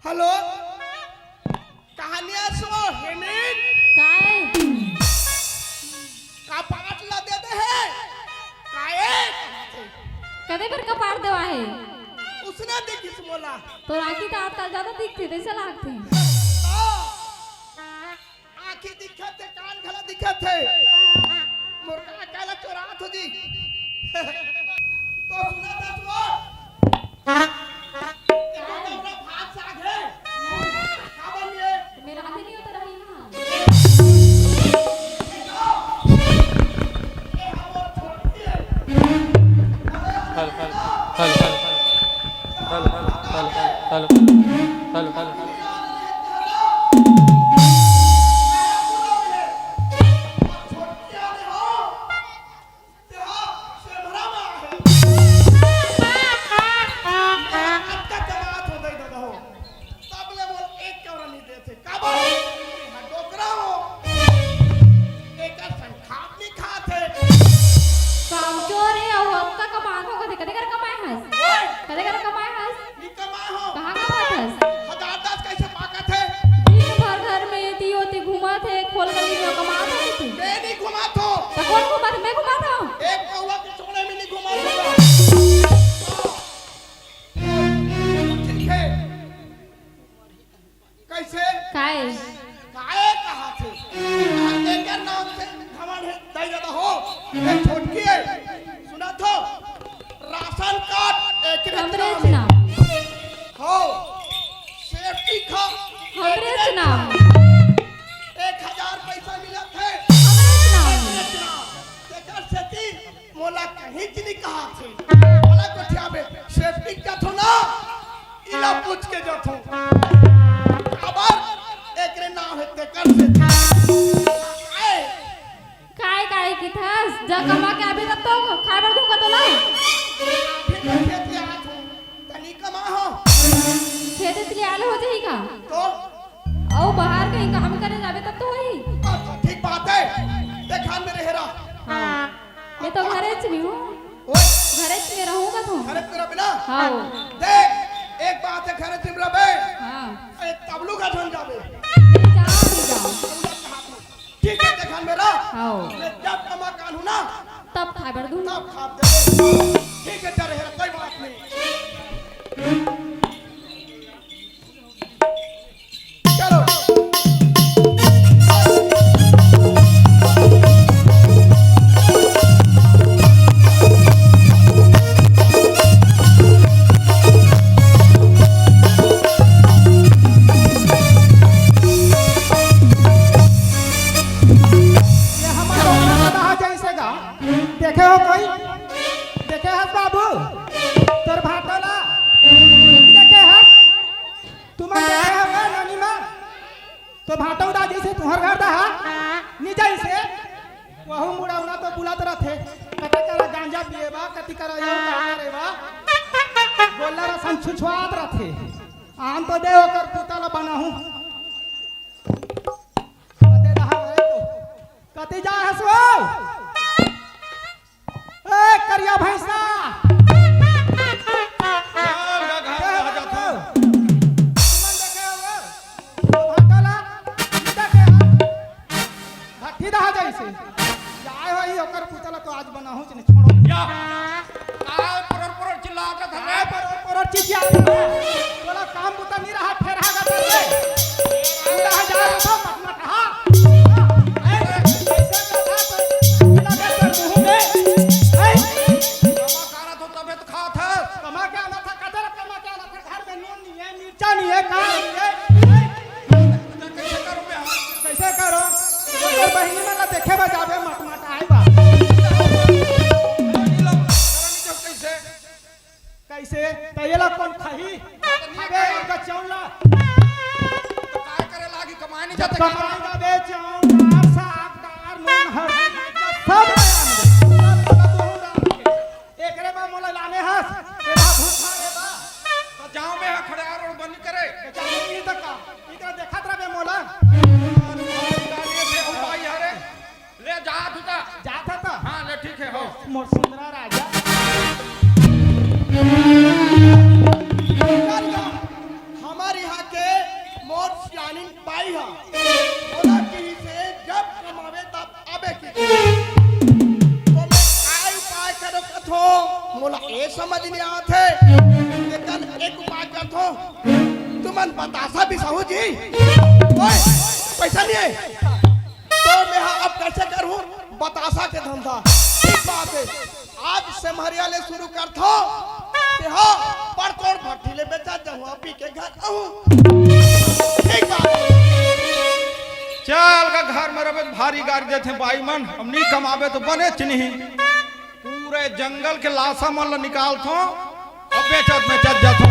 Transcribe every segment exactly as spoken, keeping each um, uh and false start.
Hello, कहानिया सो हेमिन? काय? कपाट ला दे दे हे? काए? कदे बर कपाट देवा हे? उसने देखिस मोला। तोर आँखी त आजकल ज्यादा दिखथे, तइसे लागथे। तो आँखी दिखत हे, कान घला दिखत हे। मोर का काला चोरात हो जी। तो सुना था तू? यहाँ का पूरा भात साग है। का बन ये? मेरा आदमी नहीं होता रही ना। Hello, hello, hello. तब ले मोला एक कौड़ा नहीं देथे। काबर? मैं डोकरा हो। एकर संग खात नहीं खात हे। कामचोर हे, अउ अतका कमात हो, कदे, कदे कर कमाए हस? ओए! कदे कर कमाए हस? नहीं कमाए हो। कहाँ कमात हस? हजार दस कैसे पाकत हे? दिन भर घर में एती ओती घूमत हे, खोल गली में कमात हे तू। मैं नहीं घुमात हो। त कोन घुमात? मैं घुमात हो? एक कौवा के चोले में नहीं घुमात हो। ठीक है। कैसे? काय? काय कहा थे? एकर नाम से घमंड हे, दई दादा हो। ये छोटकी हे। सुना तो? राशन कार्ड एकरेच हमरेच नाम हे। नाम। हो। सेफ्टी खा हमरेच एकरेच नाम। नाम। एक हजार पैसा मिलत हे। हमरेच नाम। एकरेच नाम। तेकर सेती मोला कहीं च नहीं कहा थे। मोला गोठियाबे, सेफ्टी जाथो ना, इला पूछ के जाथो। काबर एकरे नाम हे तेकर से। आए। काय, काय किथस? जा कमा के आबे तब तो खाए बर दूंगा तोला। अभी तो खेत ले आत हो, तनी कमा हो। खेत ले आले हो जाही का? तो? अउ बाहर कहीं काम करे जाबे तब तो होही। अब तो ठीक बात हे। देखा मेरे हेरा। हाँ। मैं तो घरेच में हूँ। ओए। घरेच में रहूँ का तू? घरेच में रहिबे ना? हाँ। देख, एक बात हे, घरेच में रहिबे। हाँ। अरे, तबलू का झन जाबे। नहीं जाओ, नहीं जाओ। ठीक हे, देखा मेरा। हाँ। मैं जब कमा कान हूँ ना, तब खाए बर दूँ। तब खा दे। ठीक हे, चल रहे, कोई बात नहीं। चलो। ये हमर डोकरा दादा जइसे गा। देखे हो कोई? देखे हस बाबू? तोर भाटो ला? देखे हस? तुमन देखे हो का नोनी मा? तो भाटो दा जइसे तुहर घर दा हा? नी जइसे? वहू मुड़ौना तो बुलत रथे। कति करा गांजा पिए बा, कति करा यो का करे बा। गोल्लर असन छुछुआत रथे। आन तो दे ओकर पुता ला बनाहूं। कते रहा रे तो? कते जा हस वो? ए, करिया भैंसा। घर का घर रह जात हो। तुमन देखे हो? भाटा ला, देखे हो? भट्टी रहा जइसे। जाए होही ओकर पुतला तो आज बनाहूं च नहीं छोड़ो। या। काय परर परर चिल्लात हस रे? काय परर परर चिचियात हस? तोला काम बुता नहीं रहा, फेर हा गतर रे। पूरा हजार रुपया मत मत हा। ए, कैसे करत हस? लगे कर मुंह में। ए। कमा करत हो तबे तो खात हस। कमा के आना था, कदर कमा के आना था, घर में नून नहीं है, मिर्चा नहीं है, का नहीं है। ए। तो कैसे करूं मैं? कैसे करो? ओकर बहिनी मन ला देखे बर जाबे, मट मट आए बा। कैसे? त एला कोन खाही? खाबे इनका चाउर ला। तो काय करे लागी, कमाए नहीं जब जाते का? कमाए जाबे, चाउर, दाल, साग, दाल, नून, हल्दी, सब ले आनबे। सब ले आनबे। एकरे बा मोला लाने हस, तेरा भूखा रे बा। तो जाओ मैं हा खड़े आ रहा हूँ, बंद करे। तो जाओ नहीं तो का? इधर देखत रहबे मोला। अरे भाई, गाली दे, ओ भाई, अरे। ले जा, तू जा। जात हस त? हाँ, ले, ठीक है, हो। मोर सुंदरा राजा। कर दो। हमर यहाँ के करथो, तुमन बतासा बिसाहू जी। ओए, पैसा नहीं है तो मैं हा अब कैसे करूँ बतासा के धंधा? ठीक बात है, आज सेमहरिया ले शुरू करथो। ते हो, पड़कोड़ भट्टी ले बेचा जाहूँ, पी के घर आहूँ। ठीक बात है। चल का घर में रबे भारी गारी देथे बाई मन, अब नी कमाबे तो बने चिन्ही। पूरे जंगल के लाशा मन ल निकालथो, अब बेचत बेचत जाथो।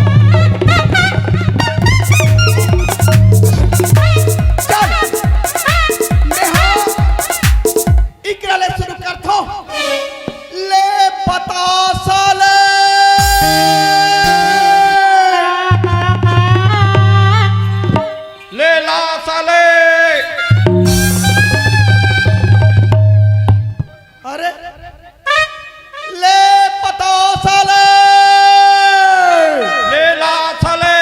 चल, मेहा इकरा ले शुरू करथो। ले बतासा ले। ले लाशा ले। अरे, ले बतासा ले। ले लाशा ले।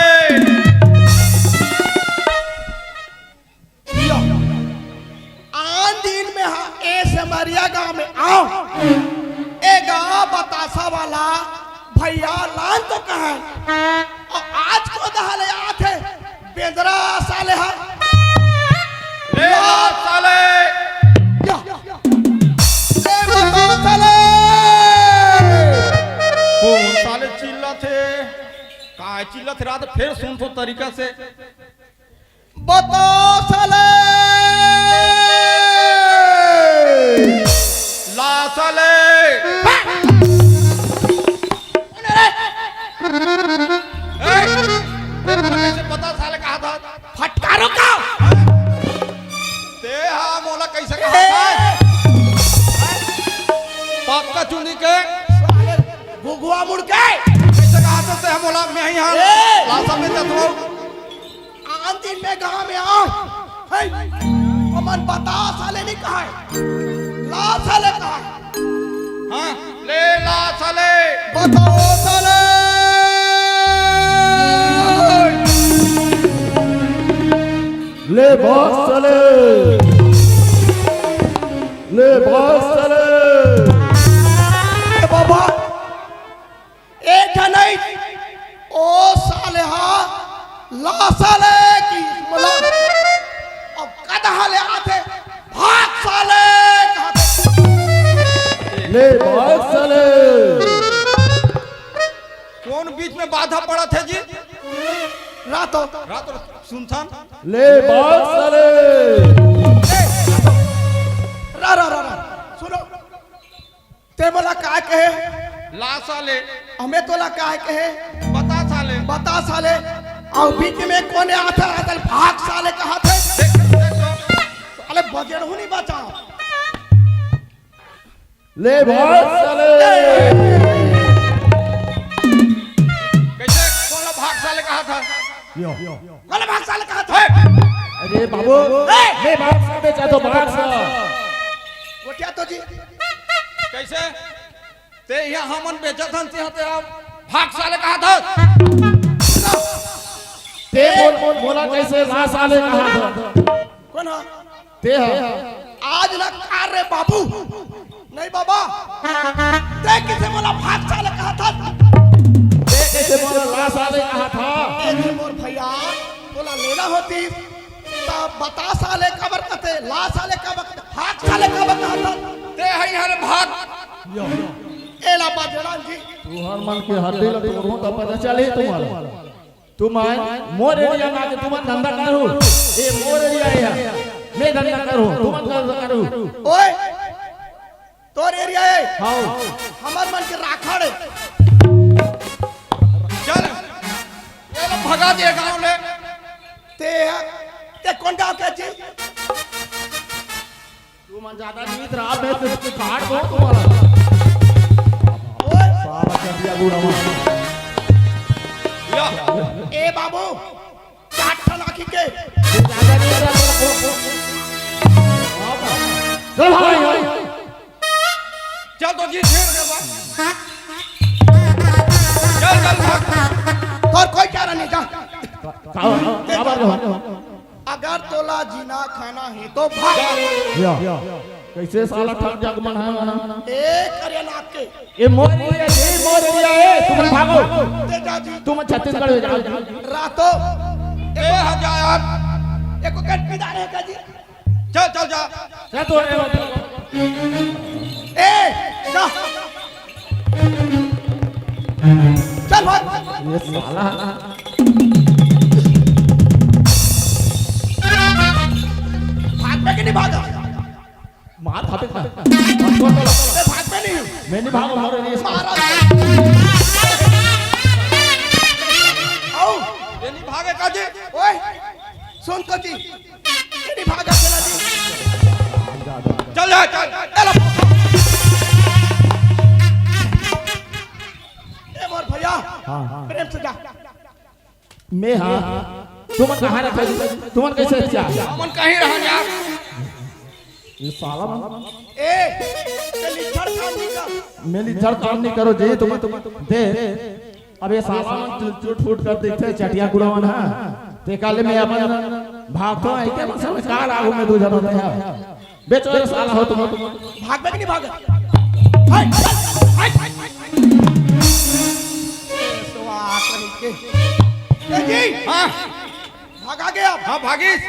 यो। आन दिन में हा ए सेमहरिया गांव में आंव। ए गांव बतासा वाला भैया लान तो कहा। अउ आज कोदहा ले आथे बेंदरा साले हा। ले लाशा ले। या। ले बतासा ले। कोन साले चिल्लाथे? काय चिल्लाथे? रात फेर सुनथो तरीका से। बतासा ले। लाशा ले। ए, तेरे को कैसे बतासा ले कहा था? फटकारो का? ते हा मोला कैसे कहा था? पक्का चुंदी के? साले घुघुआ मुड़ के। कैसे कहा था ते हा मोला? मैं ही हा ए! लाशा में तत्व। आन दिन में गांव में आंव, हे, हमन बतासा ले नहीं कहा हे, लाशा ले कहा हे। हाँ, ले लाशा ले। बतासा ले। ले बतासा ले। ले बतासा ले। ए बाबा, एक झन अइस, ओ साले हा लाशा ले कि मोला अब कदहा ले आथे, भाग साले कहाथे। ले भाग साले। कोन बीच में बाधा पड़त हे जी? रातो। रातो सुनथन। ले भाग साले। ए, रातो। रा, रा, रा, रा। सुनो। ते मोला काय कहे? लाशा ले। हमें तोला काय कहे? बतासा ले। बतासा ले। अउ बीच में कोने आथे, आथे भाग साले कहाथे। देख, देख तो। साले बजेड़हू नहीं बचा। ले भाग साले। कैसे? कोन ला भाग साले कहाथा? यो। कोन ला भाग साले कहाथा? अरे बाबू, ए! ले भाग साले, जा तो भाग साले। वो क्या तो जी? कैसे? ते इहाँ हमन बेचत हन, ते इहाँ ते आप भाग साले कहाथा? ते मोल, मोल, मोला कैसे ला साले कहाथा? कोन हा? ते हा। आज ना कार रे बाबू। नहीं बाबा। ते किसे मोला भाग साले कहाथा? ते किसे मोला ला साले कहाथा? ए जी मोर भैया, तोला लेना होतिस, त बता साले काबर कहाथे, ला साले काबर कहाथे, भाग साले काबर कहाथा? ते हई हर भाग। यो। एला बजेड़न जी। तुहर मन के हड्डी ला तोड़हूं त पता चलही तुम्हारा। तुमन मोर एरिया में आके तुमन धंधा करहू। ए मोर एरिया हे। मैं धंधा करहूं, तुमन धंधा करहू। ओए, तोर एरिया हे। हां। हमर मन के राखड़ हे। चल, ये लो भगा दे गांव ले। ते, ते कोन गांव के जी? तुमन ज्यादा नीत रहा, मैं तो काट दूं तुम्हारा। ओए। साला चंदिया गुड़ा मार। या। ए बाबू, चार ठन आँखी के। ज्यादा नीत रहा, चल भाई। चल तो जी, छेड़ दे बा। चल, चल, भाग। तोर कोई चारा नहीं, जा। का, का बात हो? अगर तोला जीना खाना हे तो भाग। या। कइसे साला ठग जग मन ह? ए करिया नाक के। ए मोर एरिया, ए मोर एरिया, ए तुमन भागो। ते जा जी। तुमन छत्तीसगढ़ में जाओ जी। रातो। ए हजार। एको कट पीदा रहे का जी? चल, चल, जा। जा तो, ए, ए, जा। चल भाग। ये साला। भाग पे कि नहीं भागा? मार खाबे का? ए, भाग पे नहीं। मैं नहीं भागो, मारो नहीं। मारा। आओ। ये नहीं भागे का जी? ओए, सुन तो जी। ये नहीं भागा चला जी। चल जा, चल। चल। ए मोर भैया, हाँ, हाँ। प्रेम से जा। मैं हाँ। तुमन कहाँ रखा जी? तुमन कैसे रखा? हमन कहीं रहन यार। ये साला मन। ए, ते लिच्छड़ काम नहीं कर। मैं लिच्छड़ काम नहीं करो जी, तुम, तुम, दे। अब ये साला मन टूट फूट कर देखते चटिया गुड़ावन है। ते काले मैं अपन भागतो है, के मसा में कार आगू में दू जन होते हैं। बेचो रे साला हो तुम। भाग बे कि नहीं भाग? हाय, हाय, हाय। ए, स्वाहा करी के। ए जी। हाँ। भागा गया। हाँ, भागिस।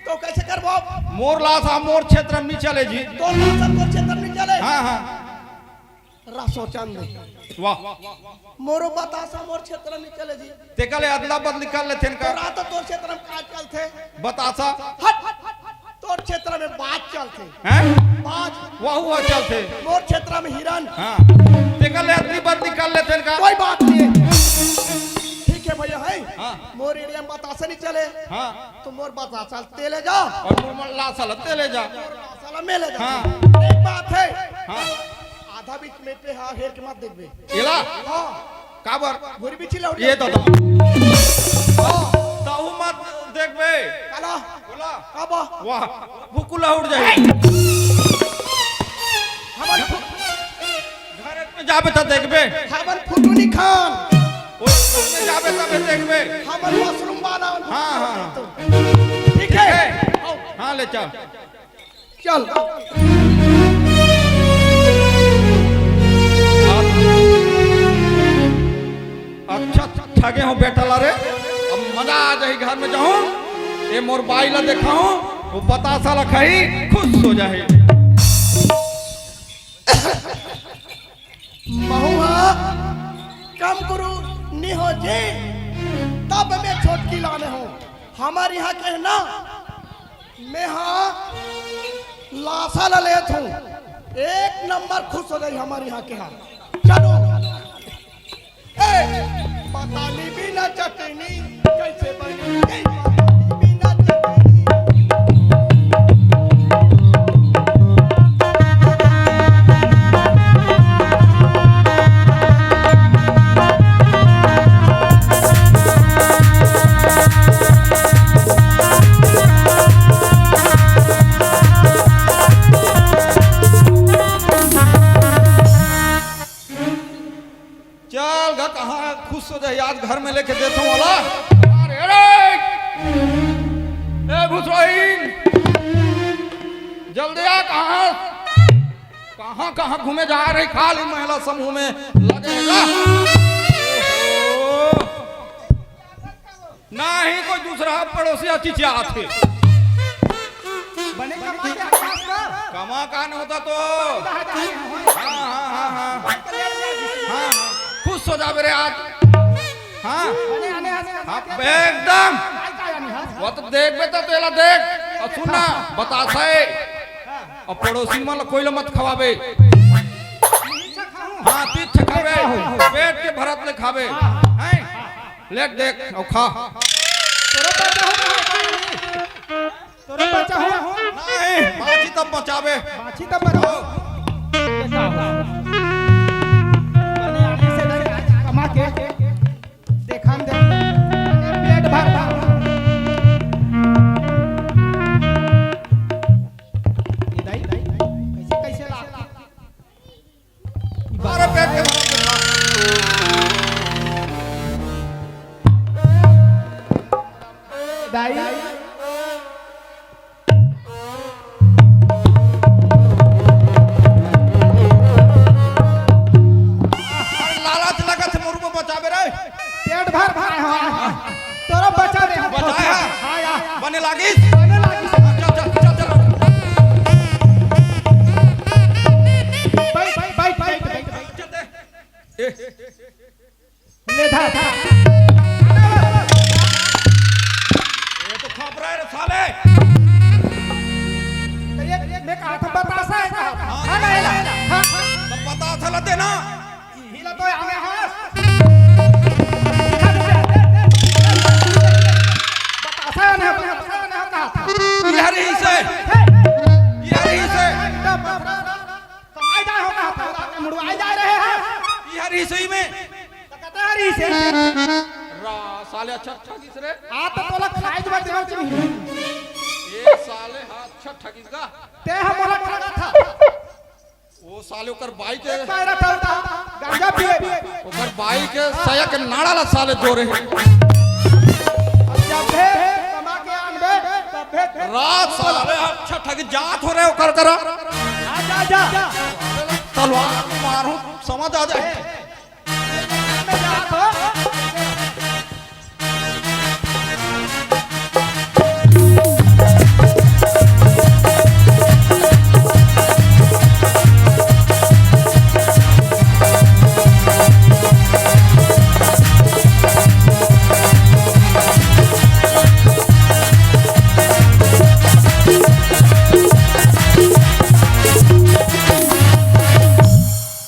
तो कैसे करबो? मोर लाश हा मोर क्षेत्र में नहीं चले जी। तोर लाश हा तोर क्षेत्र में नहीं चले। हाँ, हाँ। रासो चंद। वाह। मोरो बतासा मोर क्षेत्र में चले जी। तेका ले अदला बदली कर लेथेन का? तोरा तो तोर क्षेत्र में का चलथे? बतासा। हट, हट, हट, हट, तोर क्षेत्र में बाज चलथे। हैं? बाज। वहू ह चलथे। मोर क्षेत्र में हिरन। हाँ। तेका ले अदली बदली कर लेथेन का? कोई बात नहीं। ठीक है भैया, है? हाँ। मोर एरिया में बतासा नहीं चले। हाँ। तो मोर बतासा ते ले जा। और मोर लासा ल ते ले जा। मोर लासा ल मैं ले जा। हाँ। एक बात है। हाँ। आधा बीच में पे हा हेर के मत देखबे। एला? हाँ। काबर? भूरी बिछी लौट ये जा। दादा। हाँ। तहू मत देखबे। काला? बोला। काबा? वाह। भुकुला उड़ जाए। हमन फु-, घर में जाबे त देखबे। हमन फुटुनी खान। ओ, घर में जाबे तबे देखबे। हमन वॉशरूम वाला। हाँ, हाँ, हाँ। ठीक है? ठीक है। आओ। हाँ, ले चल। चल। अच्छा ठगे हो बेटा ला रे, अब मजा आ जाही। घर में जाहूं, ए मोर बाई ला देखाहूं, वो बतासा ला खाही, खुश हो जाही। महू हा कम गुरु नी हो जी, तब मैं छोटकी लाने हूँ। हमर इहाँ के ना, मैं हा लासा ला लेत हूँ, एक नंबर खुश हो जाही हमर इहाँ के हा। चलो। ए, बताली बिना चटनी कैसे बनी? ए, बताली बिना चटनी। चल गा, कहाँ खुश हो जाही, आज घर में लेके देथंव ओला। अरे रे! ए भुसवाइन, जल्दी आ, कहाँ, कहाँ, कहाँ घूमे जा रही, खाली महिला समूह में लगे हे का? ओहो। ना ही कोई दूसरा पड़ोसी चिचियात हे। बने कमा के हकास कर। कमा का न होता तो। हाँ, हाँ, हाँ, हाँ। हाँ, हाँ। खुश हो जाबे रे आज। हाँ। बने आने, आने, आने। हाँ, एकदम। वो तो देखबे तो तेला देख। अउ सुन ना, बतासा हे। अउ पड़ोसी मन ला कोई ला मत खवाबे। हाँ, तीर छकाबे। पेट के भरत ले खाबे। हैं? लेट देख, अउ खा। तोरा बचा हो, तोरा बचा हो। नहीं, बाँची तब बचाबे। बाँची तब बचाबे। बने आने से नहीं, आज कमा के देखान दे। पेट भर भर। ये दाई, कैसे, कैसे ला? अरे पेट के भरत ले खा। दाई। घर भाए हो, आए हो। तोरो बचा रे, बचाए है। हाँ, या। बने लागिस? बने लागिस। चल, चल, चल, चल। बैठ, बैठ, बैठ, बैठ, बैठ। चल दे। ए। ले धा, धा। ये तो खपरा है रे साले। तो ये, ये मैं कहा था, बतासा है कहा था। हाँ, हाँ, नहीं, नहीं, हाँ। तो बतासा ला देना। हिला तो आवे हस। बतासा ने, बतासा ने कहा था। ये हरी से। ये हरी से। कमाई जा हो कहा था। मुड़वाई जा रहे हैं। ये हरी से ही में। तो कहते हरी से। रा, साले अच्छा, अच्छा किस रे? आ तो तोला खाए जब देवल नहीं। ये साले हाँ, अच्छा ठगिस का। ते हम बोला ठगा था। वो साले ओकर बाई के एक पैरा चलता, गांजा पिए। ओकर बाई के सया के नाड़ा ला साले जोरे हे। अब जब भी कमा के आनबे, तब भी रात साले अच्छा ठग जात हो रहे ओकर करा। आ जा, जा। तलवार मारू, समझ आ जाए। मैं जात हो।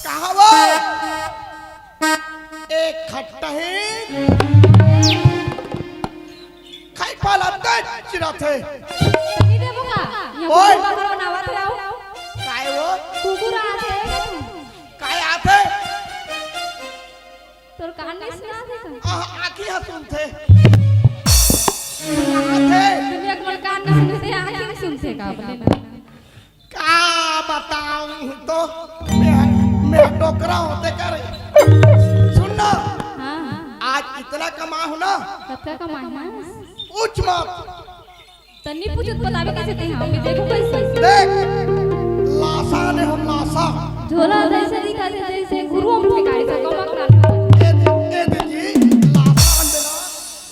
कहावत, एक खट्टा ही खाई पाला दे चिराथे। नहीं देबो का? ये ओए। कुकुर बकरा बनावत रहो। काय वो? कुकुर आथे। काय आथे? तोर कान नहीं सुनाथे का? आह, आँखी हा सुनथे। आथे। दुनिया के मन कान नहीं सुनथे, आँखी नहीं सुनथे का अपने ना? का बताऊं तो, मैं, मैं डोकरा होते करे। सुन ना, हाँ, हाँ। आज इतना कमा हूं ना, कतका कमाए हस? पूछ मत। तन्नी पूछत बताबे कैसे ते, हाँ, मैं देखूं कैसे? देख, लासा ने हम लासा। झोला जैसे दिखा दे, जैसे गुरु हम भिखारी से कमा करा। ए दे, ए दे जी, लासा अंडे ना।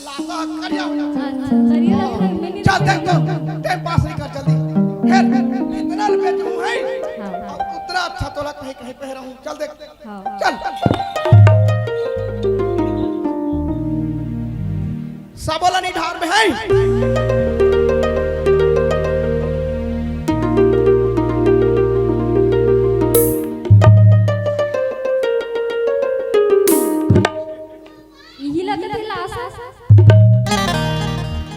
लासा करिया हो जाता है। अच्छा, करिया लगता है, मैंने चल देख तो, टाइम पास नहीं कर जल्दी। फिर इतना रुपया जो है, हाँ। अब उतना अच्छा तोला कहीं, कहीं पे रहूं। चल देख। हाँ। चल। सबोला नहीं ढार में है। इही लगत हे लासा।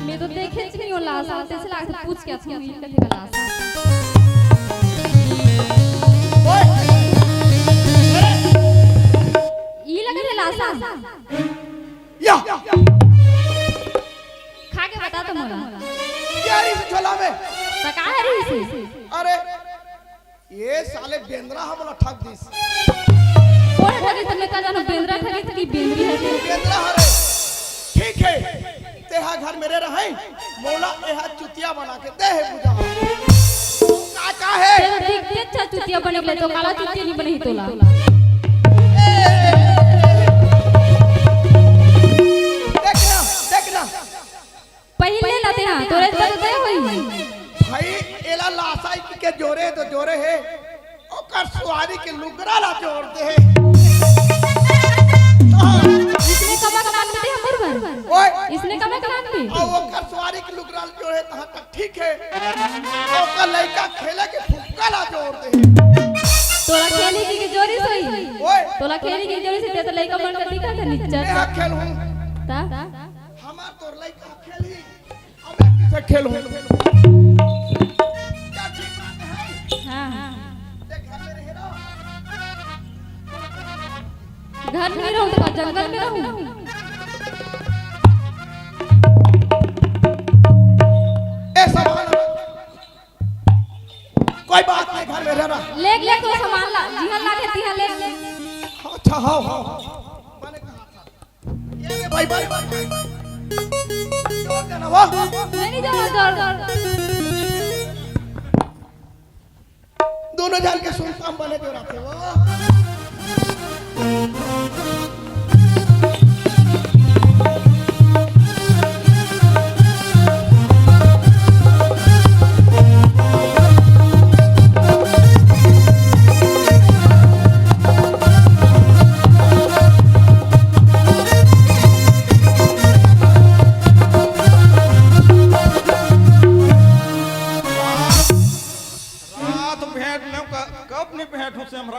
मैं तो देखे च नहीं हो लासा, तैसे लागत पूछ के अच्छा इही लगत हे लासा। ओए! इही लगत हे लासा। या! खा के बता तो मोला। क्या रही से झोला में? तो का रही से? अरे, ये साले बेंदरा हमला ठग दिस। कोन ठगिस? मैं का जानू बेंदरा ठगिस कि बेंदरी हरे? बेंदरा हरे। ठीक है, तेहा घर मेरे रहे, मोला एहा चुतिया बना के दे हे पूजा। का, का है? तेरा दिख के अच्छा चुतिया बने के ले तो काला चुतिया नहीं बने तोला। ए, ए, ए, ए, ए। देख ना, देख ना। पहिले ला ते हा, तोरे तो दे होई। भाई, एला लासाई के जोरे तो जोरे हे, ओकर सुवारी के लुगरा ला जोर दे हे। इसने कमा के लान दे हमर बर। ओए। इसने कमा के लान दे। और ओकर सुवारी के लुगरा ला जोरे तहां तक ठीक हे। ओकर लइका खेले के फुक्का ला जोर दे हे। तोला खेली के जोरी सोई। ओए। तोला खेली के जोरी से ते तो लइका मन का दिखा था निच्चर। मैं खेल हूं। ता? हमार तोर लइका खेलही, अब मैं किसे खेलूं? क्या ठीक बात है? हाँ, हाँ। देख, घर में रहे ना। घर में रहूं तो जंगल में रहूं? ए, सामान, कोई बात नहीं, घर में रहना। ले, ले, तो सामान ला, जिहां लागे, तिहां ले। अच्छा, हाँ, हाँ, हाँ। मैंने कहा था, ये ले भाई, भाई, भाई, भाई। जोर देना, वाह। नहीं, नहीं, जोर, जोर, जोर। दोनों जान के सुनता हम बने जोर आते, वाह।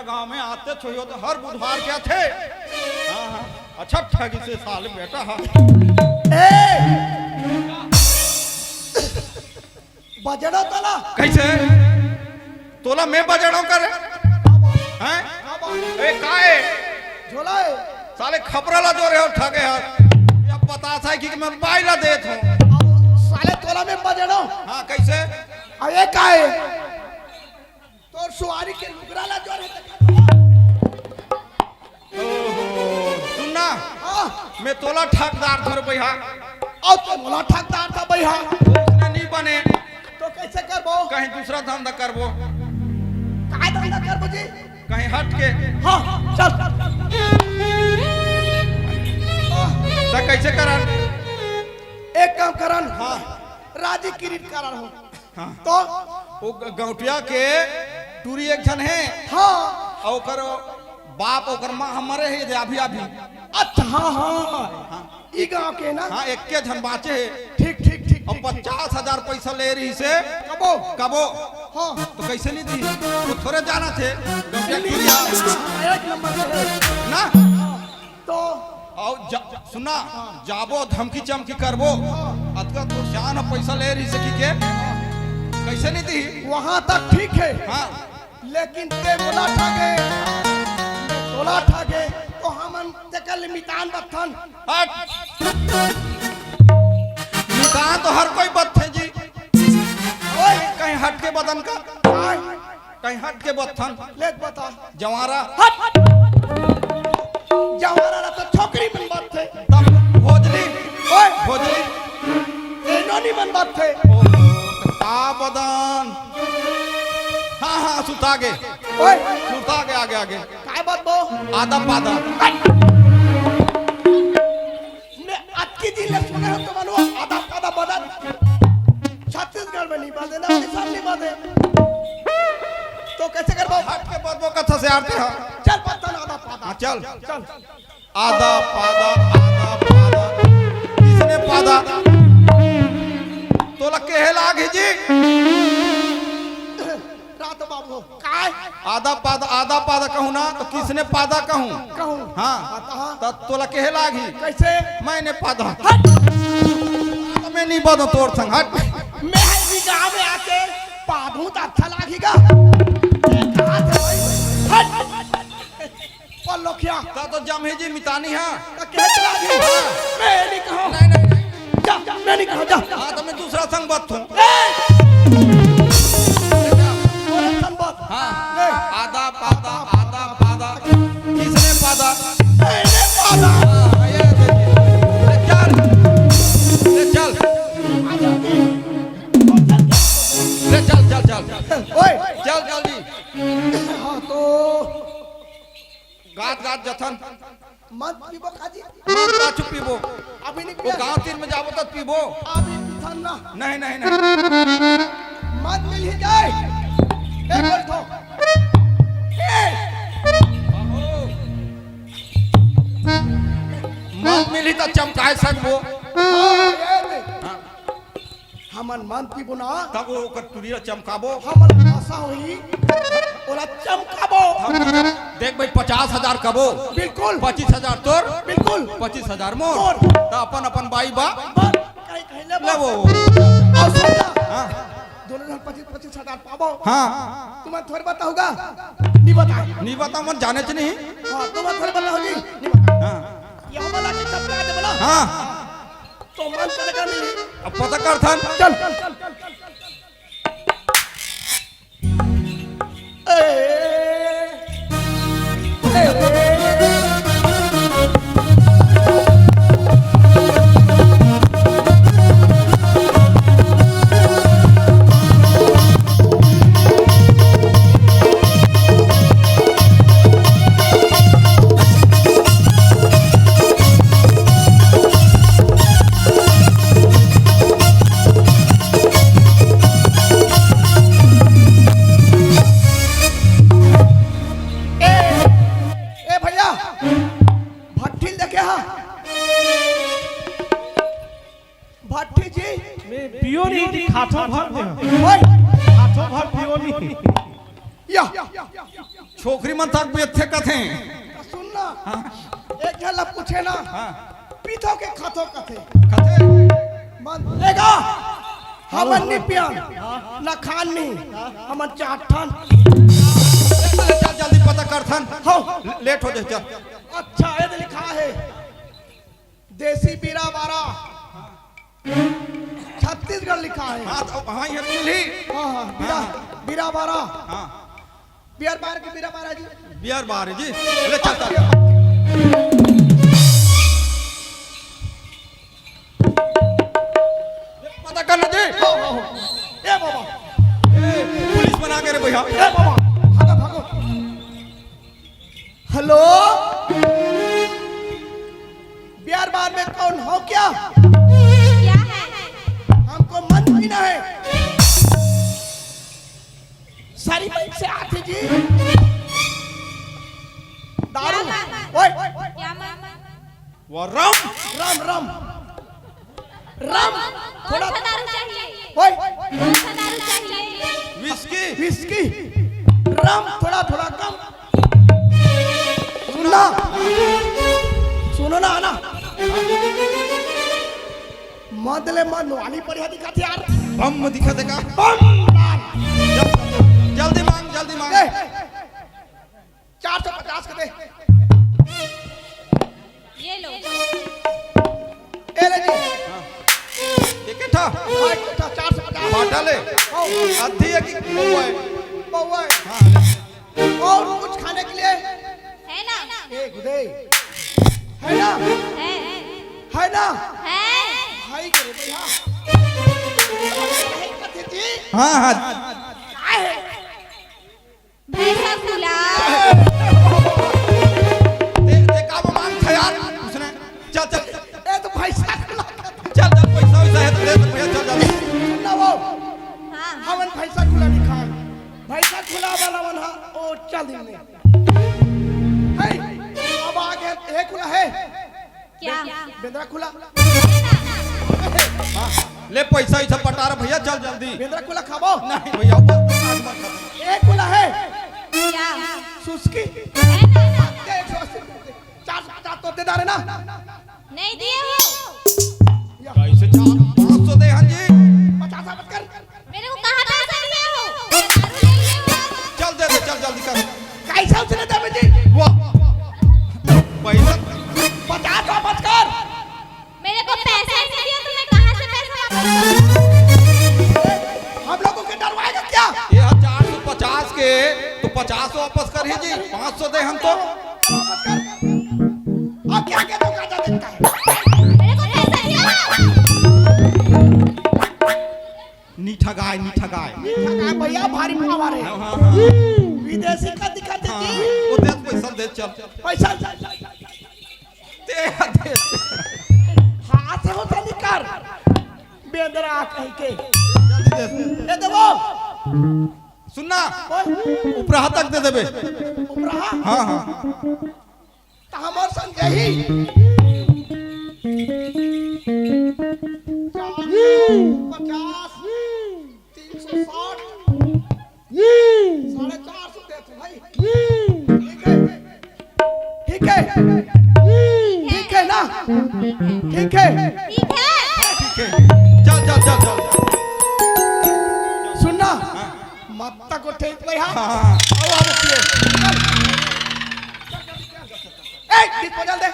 गांव में आते छोयो तो हर बुधवार के आथे। हाँ, हाँ। अच्छा ठगी से साले बेटा, हाँ। ए! बजड़ा तोला। कैसे? तोला मैं बजड़ा करे? हैं? का बात? ए, का ए? झोला ए। साले खपरा ला जो रहे हो ठगे यार। ये अब बतासा हे कि मैं बाई ला देत हूँ। अब साले तोला मैं बजड़ा। हाँ, कैसे? अब ये का ए? तोर सुवारी के लुगरा ला जो रहे त का? ओहो, सुन ना। हाँ। मैं तोला ठगदार थोर बइहा। अउ तो मोला ठगदार था बइहा। उसने नहीं बने। तो कैसे करबो? कहीं दूसरा धंधा करबो। काय धंधा करबो जी? कहीं हट के। हाँ, चल। तो कैसे करन? एक काम करन। हाँ। राजी किरीट करन हो। हाँ। तो? वो ग-, गौटिया के टूरी एक झन हे। हाँ। अउ ओकर बाप, ओकर माँ ह मरे हे जे अभी, अभी। अच्छा, हाँ, हाँ। हाँ। ई गाँव के ना? हाँ, एक्के झन बाँचे हे। ठीक, ठीक, ठीक, अउ ठीक, ठीक। पचास हजार पैसा ले रहिसे। कबो? कबो। हाँ। तो कैसे नहीं दी? वो थोरे जानथे। गौटिया के टूरी ह। हाँ, एक नंबर के हे। ना? तो अउ जा, सुन ना, हाँ। जाबो धमकी चमकी करबो, हाँ। अतका तोर जान ह पैसा ले रहिसे कि के, हाँ। कैसे नहीं दी? वहाँ तक ठीक हे। हाँ। लेकिन ते मोला ठगे, तोला ठगे, तो हमन तेकर ले मितान बत्थन। हट। मितान तो हर कोई बत्थे जी। ओए। कहीं हट के बदन का। आय। कहीं हट के बत्थन। ले बता। जवारा। हट। जवारा ला तो छोकरी मन बत्थे। तब भोजली। ओए। भोजली। एनोनी मन बत्थे। ओ, का बदन। हाँ, हाँ, सुता गे। ओए। सुता गे, आगे, आगे। काय बतबो? आधा पाधा। हट। मैं अतकी दिन ले सुने हो तो मानो आधा पाधा बदन। छत्तीसगढ़ में नहीं बांधे ना, उड़ीसा में नहीं बांधे। तो कैसे करबो? हट के बदबो कथा से आरती हो। चल पत्ता ना आधा पाधा। हाँ, चल। चल। आधा पाधा, आधा पाधा। किसने पाधा? तोला केहे लाग हे जी? रात बाबू। काय? आधा पादा, आधा पादा कहूँ ना, तो किसने पादा कहूँ? कहूँ। हाँ। हाँ, तो हाँ। तो तोला केहे लागही? कैसे? मैंने पादा। हट। तो मैं नहीं पादा तोर संग, हट। मैं हर भी गाँव में आके पादू तो अच्छा लागेगा। ये कहाँ से भाई? हट। और लोखिया। ता तो जमही जी मितानी हा। ता कहे चला जी। हाँ। मैं नहीं कहूँ। नहीं, नहीं, नहीं। जा, जा, मैं नहीं कहूँ, जा। हाँ, तो मैं दूसरा संग बात हूँ। ए! दूसरा संग बात। हाँ। ले। आधा पादा, आधा पादा। किसने पादा? मैंने पादा। हाँ, ये देखिए। ले चल। ले चल। ले चल, चल, चल। ओए। चल जल्दी। हाँ, तो गात गात जथन। मंद पीबो काजी? मंद पाछू पीबो। अभी नहीं वो पिया। गांव तीर में जाबो तब पीबो। अभी पीथन ना। नहीं, नहीं, नहीं। मंद मिल ही जाए। एक और ठो। ए! मंद मिल ही तो चमकाए सकबो। हाँ, ये दे। हाँ। हमन मंद पीबो ना। तब वो ओकर टुरी ला चमकाबो। हमन ला नशा होही, ओला चमकाबो। हम देख भाई, पचास हजार कबो। बिल्कुल। पच्चीस हजार तोर। बिल्कुल। पच्चीस हजार मोर। मोर। त अपन अपन बाई बा। बस, कहीं, कहीं ले लेबो। और सुन ना। हाँ। दोनों जन पच्चीस, पच्चीस हजार पाबो। हाँ। तुमन थोड़े बताओगा? नहीं बता। नहीं बता, मन जाने च नहीं। हाँ, तुमन थोड़े बताओगी? नहीं बता। हाँ। ये वाला के चपका दे बोला। हाँ। तो मन करेगा नहीं। अब पता कर था। चल। ए, ए, ए, ए भैया, भट्ठी ल देखे हा? भट्ठी जी। मैं पियो नहीं, खाथो भर दे। ओए। खाथो भर पियो नहीं। या। छोकरी मन तक बेचथे कथे। सुन ना, हाँ। एक झन ला पूछे ना, हाँ। पीथो के खाथो कथे। कथे। मन एगा, हमन नी पियन, ना खान नी, हमन चार ठन। चल, जल्दी पता करथन। हाँ। ले-, लेट हो जाए, चल। अच्छा, ये तो लिखा है, देसी बीरा बारा, छत्तीसगढ़ लिखा है। हाँ, तो हाँ, ये मिली। हाँ, हाँ, बीरा, हाँ। बीरा बारा। हाँ। बियर बार के बीरा बारा जी। बियर बार जी। ले, चल, चल। पता कर लो जी। हो, हो, हो। ए बाबा। ए, पुलिस बना के रे भैया। ए बाबा, भागो, भागो। हेलो, बियर बार में कौन हो क्या? क्या है? हमको मंद पीना है। सारी बहन से आती जी। दारू। क्या बात? ओए। क्या बात? वो रम। रम, रम। रम, कौन थोड़ा सा दारू चाहिए? ओए। कौन सा दारू चाहिए? विस्की। विस्की। रम, थोड़ा, थोड़ा कम। सुनना। सुनो ना, आना। मदले मन वाली बढ़िया दिखत यार। बम दिखत का? बम। जल्दी मांग, जल्दी मांग। ए, चार सौ पचास के दे। ये लो। ए ले जी। हाँ। एक ठा। हाँ, एक ठा, चार सौ पचास। बाटा ले। हाँ। अद्धी है कि पौवा है? पौवा है। हाँ, ले। और कुछ खाने के लिए? है ना? ए, गुदे। है ना? है। है ना? है। भाई के भैया। है कथे जी? हाँ, हाँ। क्या है? भैंसा खुला। दे, दे, का वो मांग था यार? उसने, चल, चल। ए, तो भैंसा खुला। चल, चल, पैसा वैसा है तो दे, तो भैया, चल, चल। सुन ना वो। हाँ। हमन भैंसा खुला नहीं खाए। भैंसा खुला वाला मन हा, ओ, चल दिन में। है, अब आगे, ए खुला है। क्या? बेंदरा खुला। हाँ, ले पैसा वैसा पटार भैया, चल जल्दी। बेंदरा खुला खाबो? नहीं भैया, बस आज मत खा। ए खुला है। क्या? सुस्की। है ना? दे, एक सौ अस्सी रुपये दे। चार सौ पचास तो दे डारे ना। नहीं दिए हो। कैसे चार, पाँच सौ दे हन जी। पचास वापस कर। मेरे को कहाँ पैसा दिए हो? दारू ले लिए हो। चल दे दे, चल जल्दी कर। कैसे उसने दे जी? वाह। पैसा। पचास वापस कर। मेरे को पैसा ही नहीं दिया तो मैं कहाँ से पैसा वापस करूँ? हम लोगों के डरवाएगा क्या? ये चार सौ पचास के तो पचास वापस कर ही जी, पाँच सौ दे हम तो। वापस कर। अब क्या क्या तो गाजा देता है? मेरे को पैसा दिया। नी ठगाय, नी ठगाय। नी ठगाय भैया, भारी पावर है। हाँ, हाँ, हाँ। विदेशी का दिखा दे हाँ, जी। वो दे, पैसा दे, चल। पैसा दे, दे, दे। हाथ से होता निकाल। बेंदरा कह के। जल्दी दे। ए देवो। सुनना। ओए। उपराहा तक दे देबे। उपराहा? हाँ, हाँ। त हमर संग जाही। पचास, तीन सौ साठ, साढ़े चार सौ दे तू भाई। ठीक है, ठीक है, ठीक है ना? ठीक है, ठीक है। ठीक है। चल, चल, चल, चल। सुनना, हाँ। मत्ता को ठीक भाई, हाँ। हाँ, हाँ। आओ, आओ, पिए। चल। ए, disposal दे।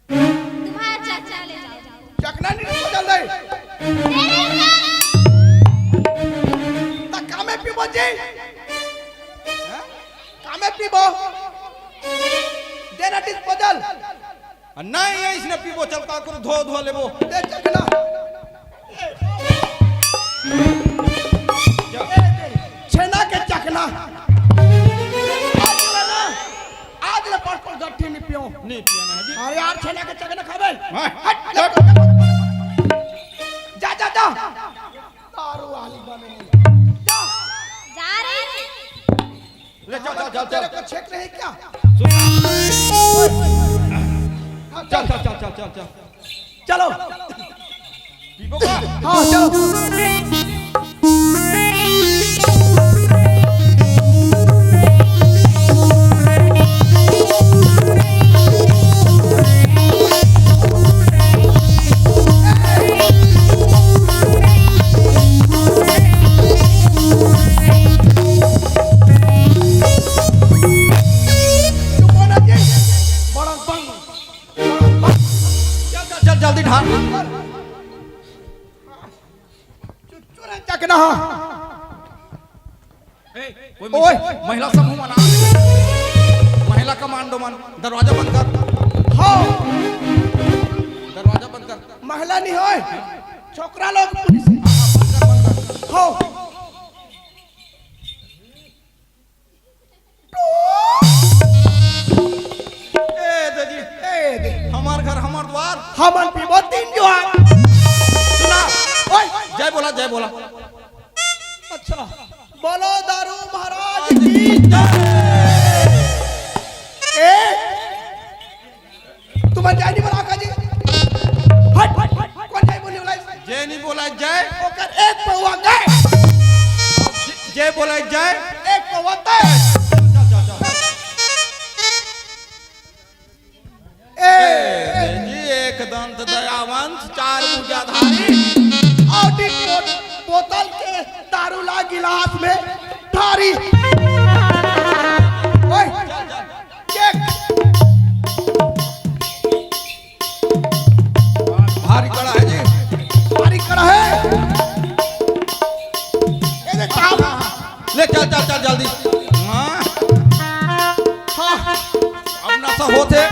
तुम्हारा चकना ले जाओ। चकना नहीं, disposal दे। दे रहे हैं। त कामे पीबो जी? हाँ? कामे पीबो? देना disposal। आ, नहीं, ये इसने पीबो, चल का करू, धो, धो लेबो। दे चकना। छेना के चकना। आज ले ना, आज ले पाँच पाँच गट्ठी नहीं पियो। नहीं पिया ना जी। अरे यार, छेना के चकना खाबे। हाँ। हट, ले। जा, जा, जा। दारू वाली बने। जा। जा रही हूँ। ले, चल, चल, चल, चल। तेरे को check नहीं क्या? सुन। हाँ, चल, चल, चल, चल, चल, चल। चलो। पीबो का? हाँ, चलो। चुचुरा चकना। ए, कोई ओए। महिला समूह मन आ। महिला कमांडो मन, दरवाजा बंद कर। हाँ। दरवाजा बंद कर। महिला नहीं होय, छोकरा लोग पुलिस। बंद कर, बंद कर। हाँ। ए दे जी, ए दे। हमार घर, हमार द्वार। हमन पीबो तीन जुआर। सुना। ओए। जय बोला, जय बोला। अच्छा, बोलो दारू महाराज की जय। ए, तुमन जय नहीं बोला का जी? हट, हट, हट, कौन जय बोले वाला है? जय नहीं बोला, जय। ओकर एक पौवा गए। जय बोला, जय। एक पौवा तय। ए, ए, जी, एक दंत दयावंत, चार भुजाधारी। और एक बो-, बोतल के दारू ला गिलास में ढारी। ओए, चेक। भारी कड़ा है जी। भारी कड़ा है। ए, देख, साहब। ले, चल, चल, चल, जल्दी। हाँ। हाँ। अब नशा होथे।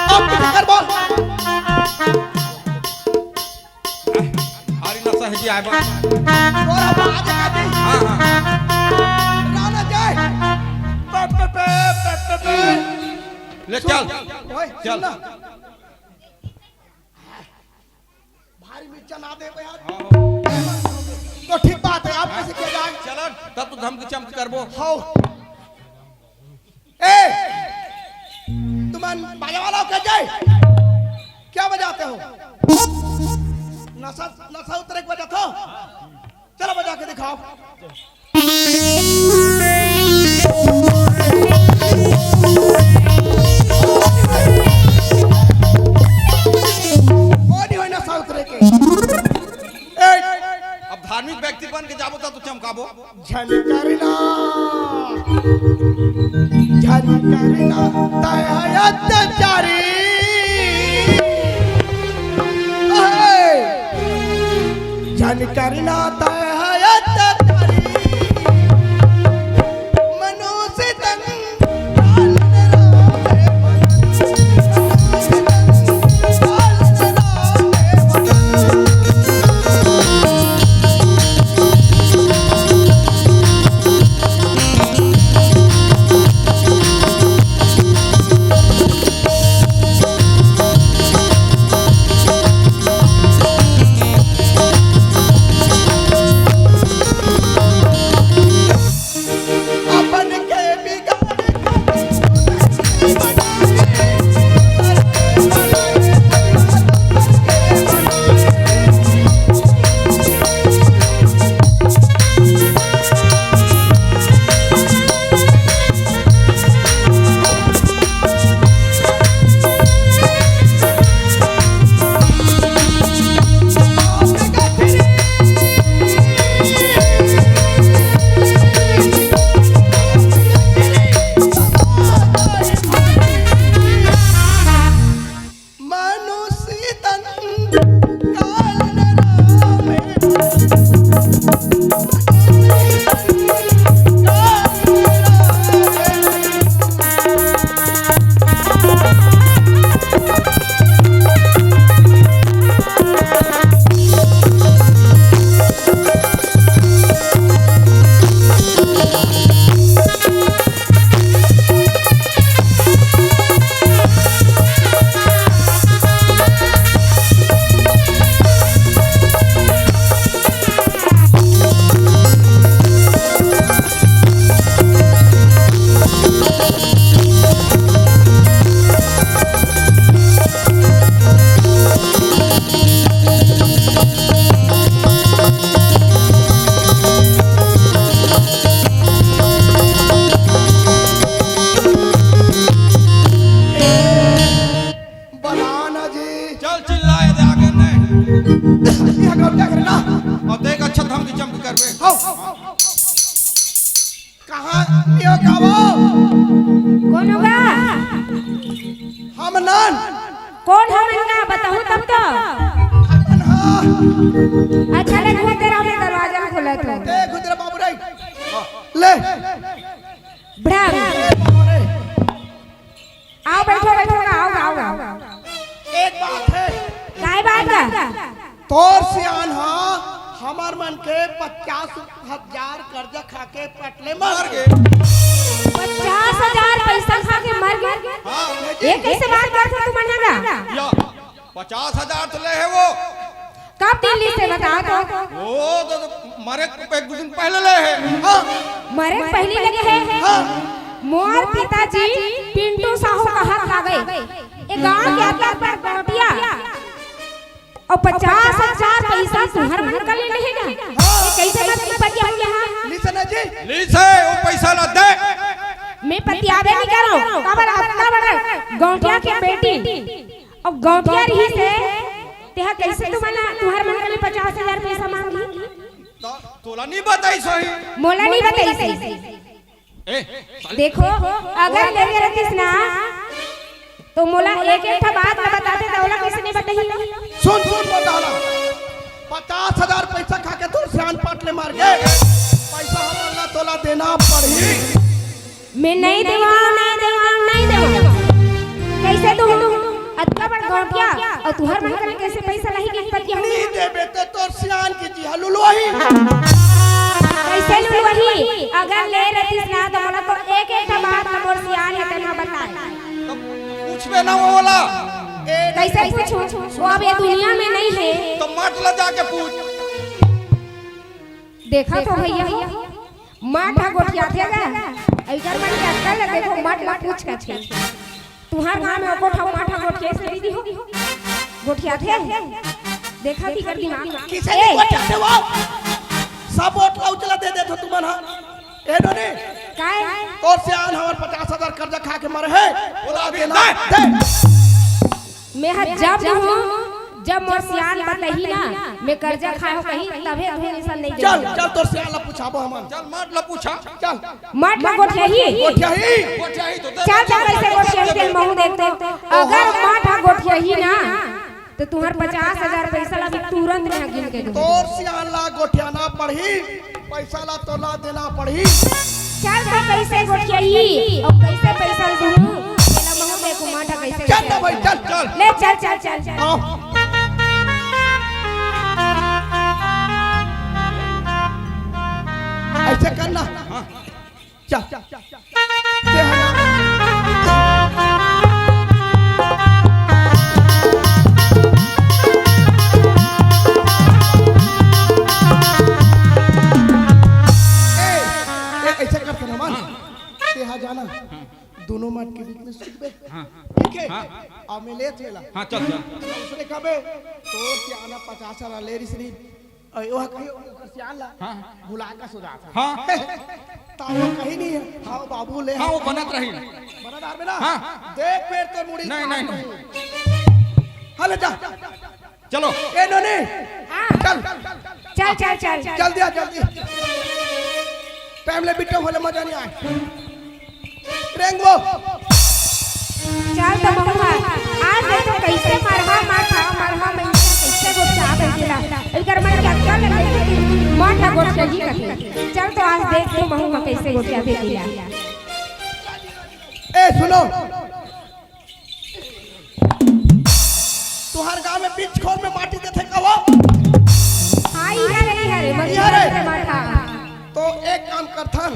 अब कुछ कर बोल। भारी नशा है जी, आए बा। तोरा बाजे का दी। हाँ, हाँ। राना जय। पे, पे, पे, पे, पे, पे। ले चल। ओए, चल। सुन ना। भारी मिर्चा ना दे यार। हाँ, हाँ। तो ठीक बात है, आप कैसे किया जाए? चलन, तब तो धमकी चमकी करबो। हाँ। ए, तुमन बाजा वाला हो क्या जाए? क्या बजाते हो? नशा, नशा उतरे के बजाते हो? चलो बजा के दिखाओ। ओ नहीं होय नशा उतरे के। ए, अब धार्मिक व्यक्ति बन के जाबो त तो चमकाबो। झन करना, झन करना, तय है अत्याचारी। ओए, झन करना, तय है अत्याचारी। मनुष्य तन अपन के बिगाड़ मनुष्य तन काल न रामे। बलाना जी। चल चिल्ला, ये दे आगे ने। ये कर, देख रहे ना? और देख, अच्छा धमकी चमकी करबे। हो। कहाँ ये गावो? कोन होगा? हम नान। कोन हमन गा बताहूं तब तो। अच्छा ले, घूम तेरा हमर दरवाजा में खोला तो। ए, घूम तेरा बाबू रे। ले। बढ़ा। ए, बाबू रे। आओ, बैठो, बैठो, आओ, आओ, आओ। एक बात है। काय बात है? तोर सियान हा हमर मन के पचास हजार कर्जा खा के पट ले मर गे। पचास हजार पैसा खा के मर गे? हाँ। ये कैसे बात करत हो तुमन गा? या, पचास हजार तो ले हे वो। कब दिन लिस हे बता तो? वो तो, तो मरे के एक दो दिन पहले ले हे। हाँ। मरे के पहली ले हे? हाँ। मोर पिताजी पिंटू साहू कहत लागे, ए गांव के अतका बड़ गौंटिया अउ पचास हजार पैसा तुंहर मन करा ले हे ना? ये कैसे बात पतियाहूं मैं? हाँ। लिस हे ना जी? लिस हे, वो पैसा ला दे। मैं पतियाबे नहीं करों। काबर अतका बड़ा गौंटिया के बेटी अउ गौंटिया रहिस हे, तेहा कैसे तुमन ला, तुंहर मन करा ले पचास हजार पैसा मांगही? तो तोला नहीं बताइस होही। मोला नहीं बताइस होही। ए, साली। देखो, अगर लेगे रहतिस ना, तो मोला एक एक ठा बात ला बताते, त ओला कैसे नहीं बताही? सुन, सुन, बताना। पचास हजार पैसा खा के तोर सियान पट ले मर गे। पैसा हमन ला तोला देना पड़ही। मैं नहीं देवंव, नहीं देवंव, नहीं देवंव। कैसे दूं? अतका बड़ गौंटिया, अउ तुंहर मन करा ले कैसे पैसा लाही के पतियाहूं? नहीं देबे त तोर सियान के जी हा लुलवाही। कैसे लुलवाही? अगर ले रहतिस ना, त मोला तो एक एक ठा बात ला मोर सियान हे तेन हा बताए। तब पूछबे ना ओला। ए, कैसे पूछूं? वो अब ये दुनिया में नहीं हे। तो मट ला जाके पूछ। देखा तो भैया, मट हा गोठियाथे गा। अइकर मन के अक्कल ला देखो, मट ला पूछ कथे। तुंहर गांव में एको ठा मट हा गोठियाथे दीदी हो? गोठियाथे? देखा थी कर दिमाग। किसे ए! नहीं गोठियाथे वो? सब वोट ला उजला दे देथो तुमन हा। ए नोनी, काय? तोर सियान हमर पचास हजार कर्जा खा के मरे हे, ओला देना दे। मैं हा जब हूं, जब मोर सियान बताही ना, मैं कर्जा खाए हों कही, तभे तभे इंसान नहीं चल, देही। चल तोर सियान ला पूछाबो हमन। चल मट ला पूछा। चल। मट हा गोठियाही? गोठियाही। गोठियाही तो चल, चल, कैसे गोठियाही, तेन महूं देखथों। अगर मट हा गोठियाही ना, त तुंहर पचास हजार पैसा ला भी तुरंत मैं हा गिन के दूं। तोर सियान ला गोठियाना पड़ही। पैसा ला तोला देना पड़ही। चल तो कैसे गोठियाही अउ कैसे पैसा दूं? तेला महूं देखूं, मट हा कैसे चल ना भाई, चल। चल। ले चल, चल, चल, चल। आओ। ऐसे करना। हाँ। चल। ए, ए, ऐसे करके ना मान। तेहा जाना, दोनों मट के बीच में सुतबे। हाँ। ठीक है? हाँ। अब मैं ले चला। हाँ, चल, चल। उसने कबे, तोर सियान हा पचास हजार ले रिहिस री। अरे, वो कही, ओकर सियान ला हाँ। भुला का सो जात हे। हाँ। त वो कही नहीं हे, हाँ, बाबू ले। हाँ, वो बनत रही। बनत आर में ना? हाँ। देख, फेर तो मुड़ी नहीं, काट नहीं, नहीं। दूं। हाँ, ले जा। चलो। ए, नोनी। हाँ। चल। चल, चल, चल। जल्दी आ, जल्दी। टाइम ले बिट्टो होले मजा नहीं आए। रेंगो। चल तो महुआ, आज देखो कैसे मरहा माथा, मरहा मइनसे कैसे गोठियाथे तेला। एकर मन के अक्कल नहीं हे, मट हा गोठियाही कथे। चल तो आज देख तो महुआ कैसे गोठियाथे तेला। ए, सुनो। तुंहर गांव में बीच खोल में माटी देथे का वो? हाँ, इहरे, इहरे, इहरे। मरहा। तो एक काम करथन,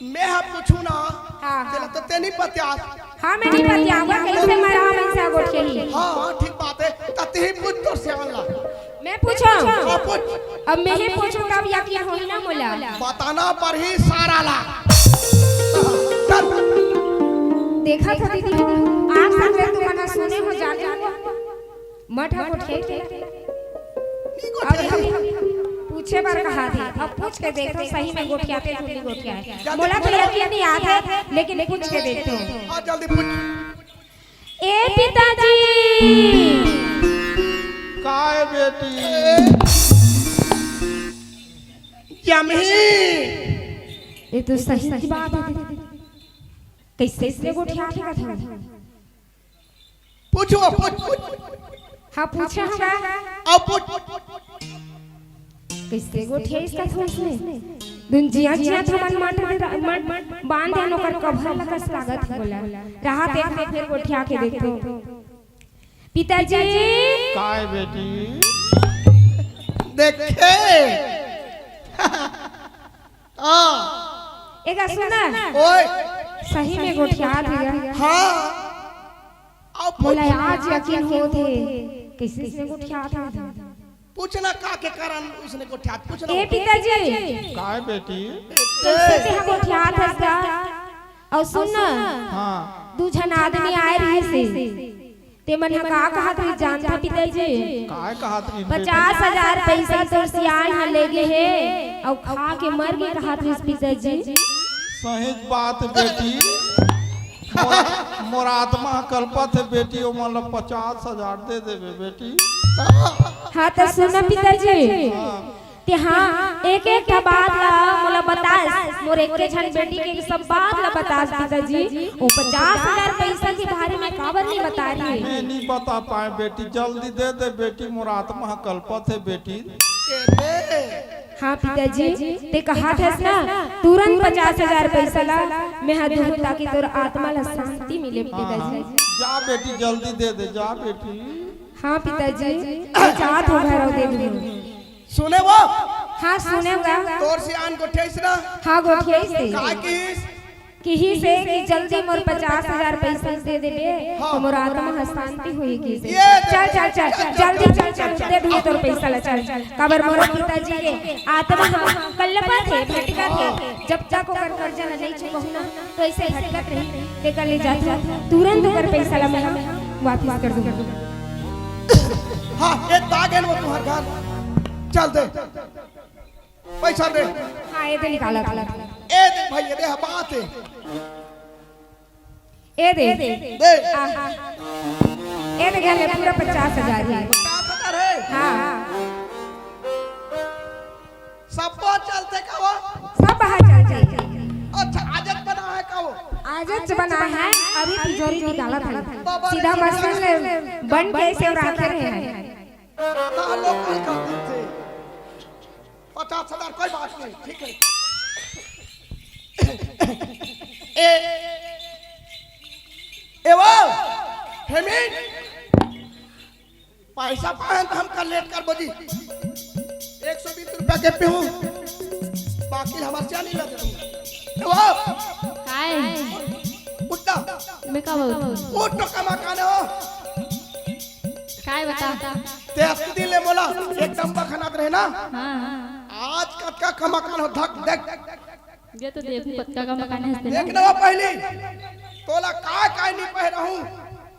मैं हा पूछूं ना, हाँ, तेला हाँ। तो तें नहीं पतियास। हाँ, मैं नहीं पतियावंव, कैसे मरहा मइनसे गोठियाही। हाँ, हाँ, ठीक बात हे। त तेही पूछ तोर सियान ला। मैं पूछूं? हाँ, पूछ। अब मैं ही पूछूं, तब यकीन होही ना मोला। बताना पड़ही सारा ला। चल। देखा था दीदी, आज तक ले तुमन सुने हो, जाने हो। मरहा गोठियाथे। नहीं अब गोठियाथे। हम पूछे बर कहा थे, अब पूछ के देखो सही में गोठियाथे तो नहीं गोठियाथे। जल्दी मोला तो पूछ। यकीन नहीं आता, लेकिन पूछ के देखो। हाँ, जल्दी पूछ। ए पिताजी। काय बेटी? जमही। ये तो सही बात हे। कैसे, कैसे गोठियाथे कथे? पूछो, पूछ, पूछ। हाँ, पूछा हूँ मैं। अब पूछ। कइसे गोठियाइस का थोस ने? दुन जिया जिया तो मन मार दे, मन बांध दे, ओकर कभर लकस लागत हे बोला। रहा देख, देख, फेर गोठिया के देखो। पिताजी। काय बेटी? देखे। हाँ। एगा सुना। ओए। सही में गोठियात हे। हाँ। अब मोला आज यकीन होत हे। कइसे, कइसे गोठियात हे? पूछना का के कारण उसने गोठियात, पूछना। ए पिताजी। काय बेटी? कइसे तेहा गोठियात हस गा? अउ सुन ना, हाँ। दू झन आदमी आए रहिस हे। ते मन ह का कहत रहिस जानथा पिताजी? काय कहत रहिस बेटी? पचास हजार पइसा तोर सियान ह ले गे हे अउ खा के मर गे कहत रहिस पिताजी। सही बात बेटी। मोर, मोर आत्मा ह कलपत हे बेटी, ओमन ला पचास हजार दे देबे बेटी। हाँ, त सुन पिताजी। हाँ। ते हाँ, एक एक ठा बात ला मोला बतास, मोर एके झन बेटी के सब बात ला बतास पिताजी। ओ पचास हजार पइसा के बारे में काबर नइ बता रही? मैं नइ बता पाए बेटी, जल्दी दे दे बेटी, मोर आत्मा ह कलपत हे बेटी। हाँ पिताजी, ते कहत हस ना, तुरंत पचास हजार पइसा ला मैं ह दूहूं ताकि तोर आत्मा ला शांति मिले पिताजी। जा बेटी, जल्दी दे दे, जा बेटी। हाँ पिताजी, मैं जात हूँ घर अउ दे दूँ। सुने वो? हाँ, सुने गा। तोर सियान गोठियाइस ना? हाँ, गोठियाइस हे। का किहिस? किहिस हे कि जल्दी मोर पचास हजार पइसा दे देबे, हाँ। त मोर आत्मा ह शांति होही किहिस हे। ये चल, चल, चल, चल, जल्दी चल, चल, दे दूँ तोर पइसा ला, चल। काबर मोर पिताजी के आत्मा ह कलपत हे, भटकत हे। जब तक ओकर कर्जा ल नइ चुकाहूँ ना, त अइसे भटकत रही, तेकर ले जात हूँ, तुरंत ओकर पइसा ला मैं वापिस कर दूँ। हाँ, ए त आ गेन वो तुँहर घर। चल दे। पइसा दे। हाँ, ए दे निकालत हूँ। ए दे भइया, दे, हाँ, बात हे। ए दे। दे। आ, ए दे, घर में पूरा पचास हजार हे। पचास हजार हे? हाँ। सब बात चलथे का वो? सब बात चलथे। अच्छा, आजच बना हे का वो? आजच बना हे, अभी तिजोरी निकालत हे। बाबा रे, सीधा मशीन ले बन के अइसे राखे रहे हे। हाँ, लोग कल कर देथे। पचास हजार कोई बात नहीं, ठीक है। ए, ए वो, हेमिन, पइसा पाएन त हम कल लेट करबो जी। एक सौ बीस रुपया के पीहूँ, बाकी हमर सियान ल दे दूँ। ए वो, काय? उठ ना। मैं का बोलूँ? उठ तो कमा खाने हो। काय बता? ते अतकी दिन ले मोला एक डब्बा खनात रहे ना। हाँ, हाँ। आज कतका कमा खान हो धक देख। ये तो देखू कतका कमा खाने हंसते ना। देख ना पहली, तोला काय काय नइ पहिराहूँ,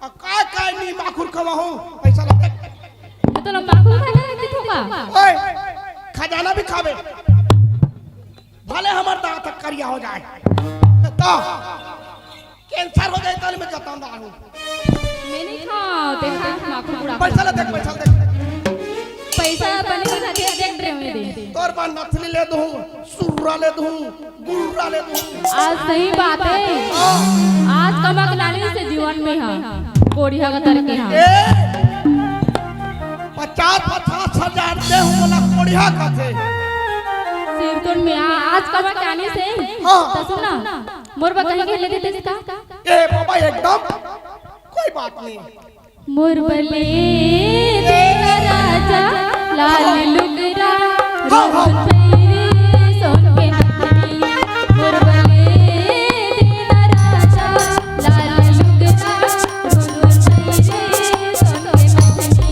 अउ काय काय नइ माखुर खवाहूँ, पइसा ला देख। मैं तोला माखुर खाने देथों का? ओए, खजाना भी खाबे, भले हमर दाँत करिया हो जाए। तो कैंसर हो जाए, तले में जतन दारू। मैं नहीं खाओ, ते खा, माखुर बुढ़ा। पइसा ला देख, पइसा ला देख। पइसा बने के साथे देख रहे होंगे दे। तोर बर नथली ले दूँ, सुर्रा ले दूँ, गुर्रा ले दूँ। आज सही बात हे। हाँ। आज कमा के लाने से जीवन में हा, कोढ़िया का तरके हा। ए, पचास, पचास हजार दे हूँ बोला कोढ़िया का थे। सिरतोन में आ, आज कमा के आने से। हाँ। तो सुन ना, मोर बर कहीं के ले देते का? ए बाबा, एकदम कोई बात नहीं। मोर बर ले देना राजा, लाल लुगरा, हाँ, हाँ। रोज पहिरे सोन के नथनी। मोर बर ले देना राजा, लाल लुगरा, रोज पहिरे सोन के नथनी।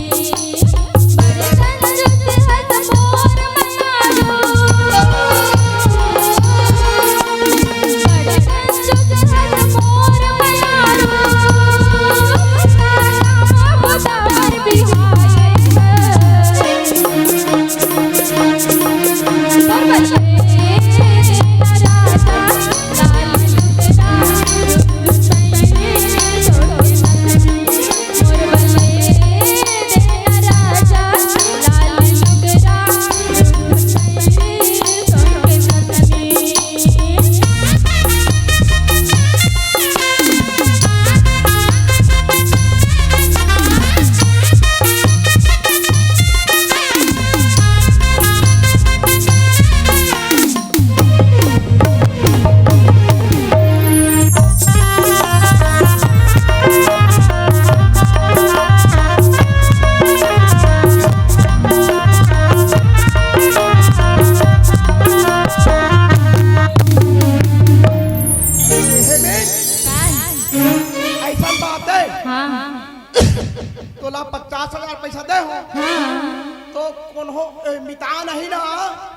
कोनो, ए, मितान आही ना,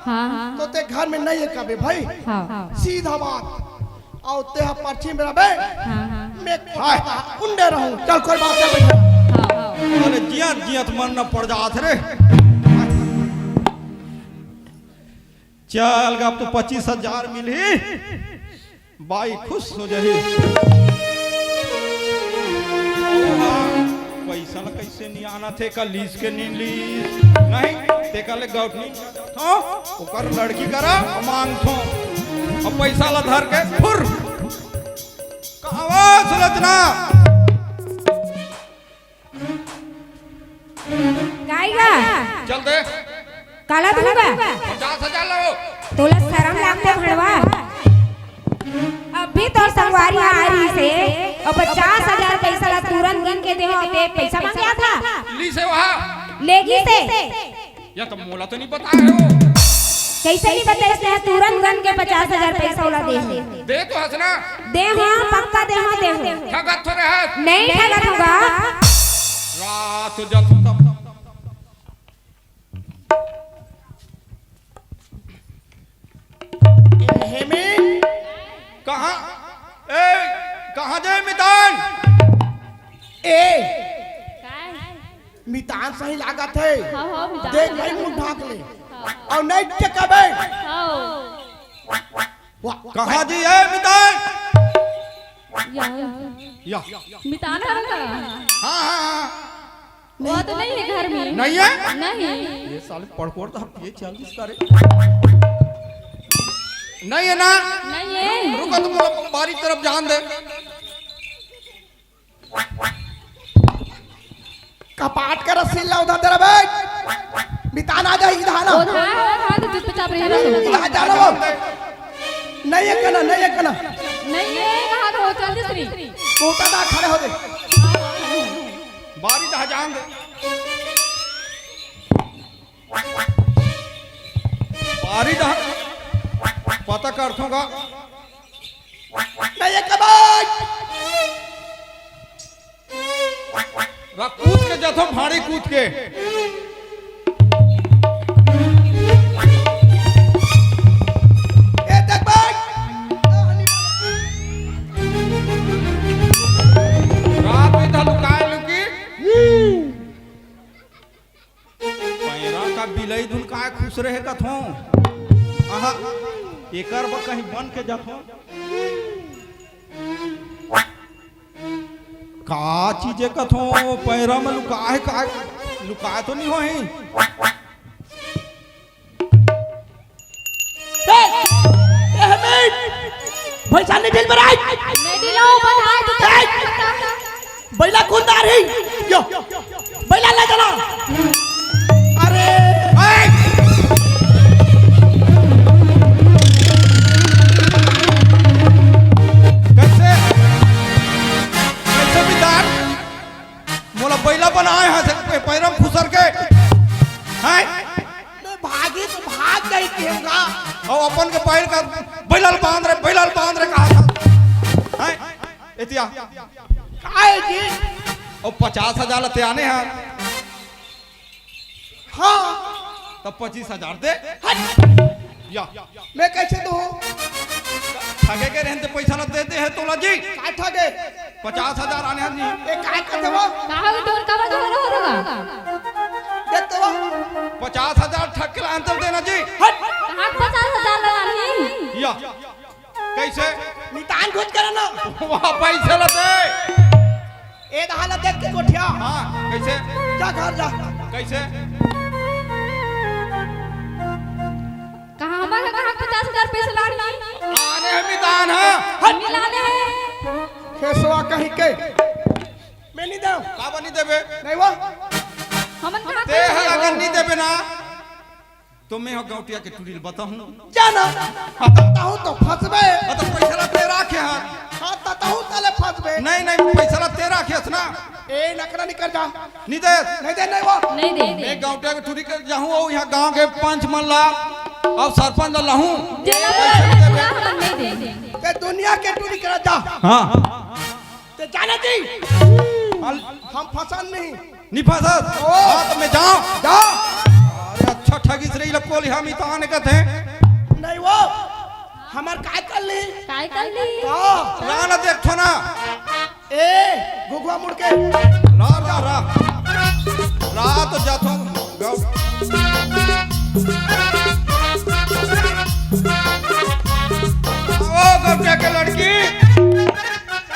हाँ, हाँ। तो ते घर में नहीं है कबे भाई। हाँ। सीधा बात। अउ ते ह परछी में रबे। हाँ, हाँ। मैं हाय। कोठा उंडे रहूं। चल, कोई बात नहीं, बैठ। हाँ, हाँ। अरे जियत जियत मन न पड़ जात रे। चल गा, अब तो पच्चीस हजार मिलही, बाई खुश हो जाही। पैसा ला कैसे नहीं आना थे, का लीस के नहीं लीस? नहीं, ते का ले गौटनी हाँ, ओकर लड़की करा मांगथो। अब पैसा ला धर के फुर। कहावा सुलोचना? गाई गा। चल दे। काला दूंगा। पचास हजार लो। तोला शरम लागथे भड़वा। अभी तो संगवारी आ रही से, अउ पचास हजार पैसा ला तुरंत गिन के देहो, ते पैसा मांगे था। ली से वहाँ। लेगी से। या तो मोला तो नहीं बताए हो। कैसे नहीं बताए इसने? तुरंत गन के पचास हजार पैसा उला दे। दे तो हंसना। दे हाँ, पक्का दे हाँ, दे हाँ। ठगत थोड़े है। नहीं ठगत होगा। रात हो जात हो तब। ए, हेमी। कहाँ? ए, कहाँ जाए मितान? ए। काय? मितान सही लागत हे। हाँ, हाँ, मितान देख सही भाई, लागत मुंह हे। ढाक ले। हाँ। अउ नहीं टकबे। हाँ। वाह। कहाँ जी हे मितान? या। या। मितान हे ना? हाँ, हाँ, हाँ। वो तो नहीं हे घर में। नहीं हे? नहीं। ये साले पड़कोड़ तो हम ये चालीस करे। नहीं हे ना? नहीं हे। रुको, तुम लोग बारी तरफ जान दे। कपाट का रस्सी ला उधर दे रे बे। मितान आ जा, इधर आ ना। ओ, हाँ, हाँ, हाँ, तो चुपचाप रही रहो। इधर आ जा रे वो। नहीं हे कहना, नहीं हे कहना। नहीं हे, कहाँ तो हो, चल दिस रही। कोटा दा खड़े हो दे। बारी दा जान दे। बारी दा पता करथों का। नहीं हे कबाड़। रा कूद के जाथो, भाड़ी कूद के। ए, देख भाई। रात में था लुकाए लुकी। पैरा का बिलई धुन काय खुश रहे कथों। आहा, एकर बर कहीं बन के जाथों। का चीज हे कथों, पैरा में लुकाए, का लुकाए तो नहीं होही? ए, ए, हमें भैंसा नहीं दिल बराई। नहीं दिलो, बताए तो ए, बैला कौन दार ही? यो, बैला ले चला। अरे, ए! कैसे? कैसे बिदार? मोला बैला बनाए हस, पैरम खुसर के। हैं? मैं भागी तो भाग गई कहूँगा। अउ अपन के पैर का बैला ल बांध रे, बैला ल बांध रे कहा था। हैं? एतिया। काय जी? अउ पचास हजार ल ते आने हैं। हाँ। तब पच्चीस हजार दे। हट। या। मैं कैसे दूँ? ठगे के रहन ते पैसा ल देते हैं तोला जी। काय ठगे? पचास हजार आने हैं जी। ए, काय करते वो? का हो, डोन का बड़ा हो रहा? देते वो। पचास हजार ठग के लान तब देना जी। हट। कहाँ पचास हजार लगा नहीं? या। कैसे? नितान खोज करे ना। वहाँ पैसे लते। ए दहा ला देख के गोठिया। हाँ, कैसे? जा घर जा। कैसे? कहाँ बा, कहाँ पचास हजार पैसे लान नहीं? आने हम नितान, हाँ। हट। मिलाने हैं। खेसवा कहीं के। मैं नहीं दे। का बनी देबे? नहीं वो। हमन कहाँ ते पैसे हर देबो? अगर नहीं देबे ना, तो मैं हो गौटिया के टुरी ल बताहूँ। जाना, ततहूँ तो फंसबे। हाँ, तो पैसा ला ते राखे हर। हाँ, ततहूँ तले फंसबे। नहीं, नहीं, पैसा ला ते राखे हस ना। ए, नखरा नहीं कर जा। नहीं दे। नहीं दे, नहीं वो। नहीं दे। मैं गौटिया के टुरी के जाहूँ, अउ यहाँ गांव के पंच मन ला, अउ सरपंच ला लाहूँ। जेला पैसा नहीं देबे। नहीं दे। ते दुनिया के टुरी कर जा। हाँ। ते जाना जी। हम फंसन नहीं। नहीं फंसस? ओ। हाँ, तो मैं जाऊँ। जा। कोलिहा मितान कथे। नहीं वो, हमर काय कर ली? काय कर ली? का? ला ना देखथो ना। ए, घुघुआ मुड़ के। ला, ला, ला। ला तो जाथो। गौ-, ओ गौटिया के लड़की।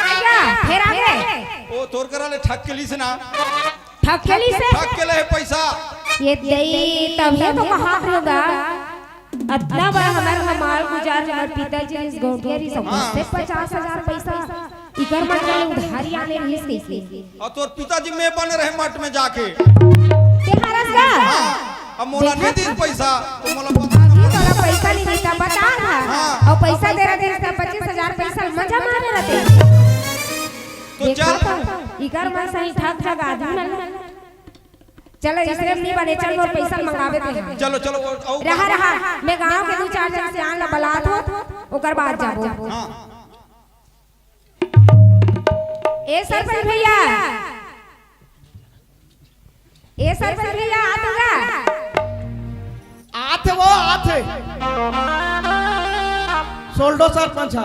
आजा, फेर आ गए। ओ तोर करा ले ठग के लीस ना। ठग के लीस? ठग के ले पैसा। ये दई, तभे तो कहा होगा। अतना बड़ा हमर माल गुजार, हमर पिताजी इस गौटिया रहिस, हाँ। से पचास हजार पैसा इकर मन ले उधारी आने रहिस कइसे? अउ तोर पिताजी में बने रहे मठ में जाके। तेहारस का? हाँ, अब मोला नहीं दिन पैसा, तो मोला पता नहीं। तोला पैसा नहीं देता, बता था। हाँ। अउ पैसा दे रहे थे, पच्चीस हजार पैसा मजा मारे रहते। तो देखा चल। तो, इकर मन सही ठग ठग आदमी मन। चलो, इसने नहीं बने, चल, मोर पैसा मंगावे दे। चलो, चलो, वो, वो रहा, रहा, मैं गांव के दू चार जन सियान ला बलात हो, ओकर बाद जाबो। हाँ। ए सरपंच भैया, ए सरपंच भैया, आ तो गा। आथे वो, आथे। सोल्डो सरपंच हा।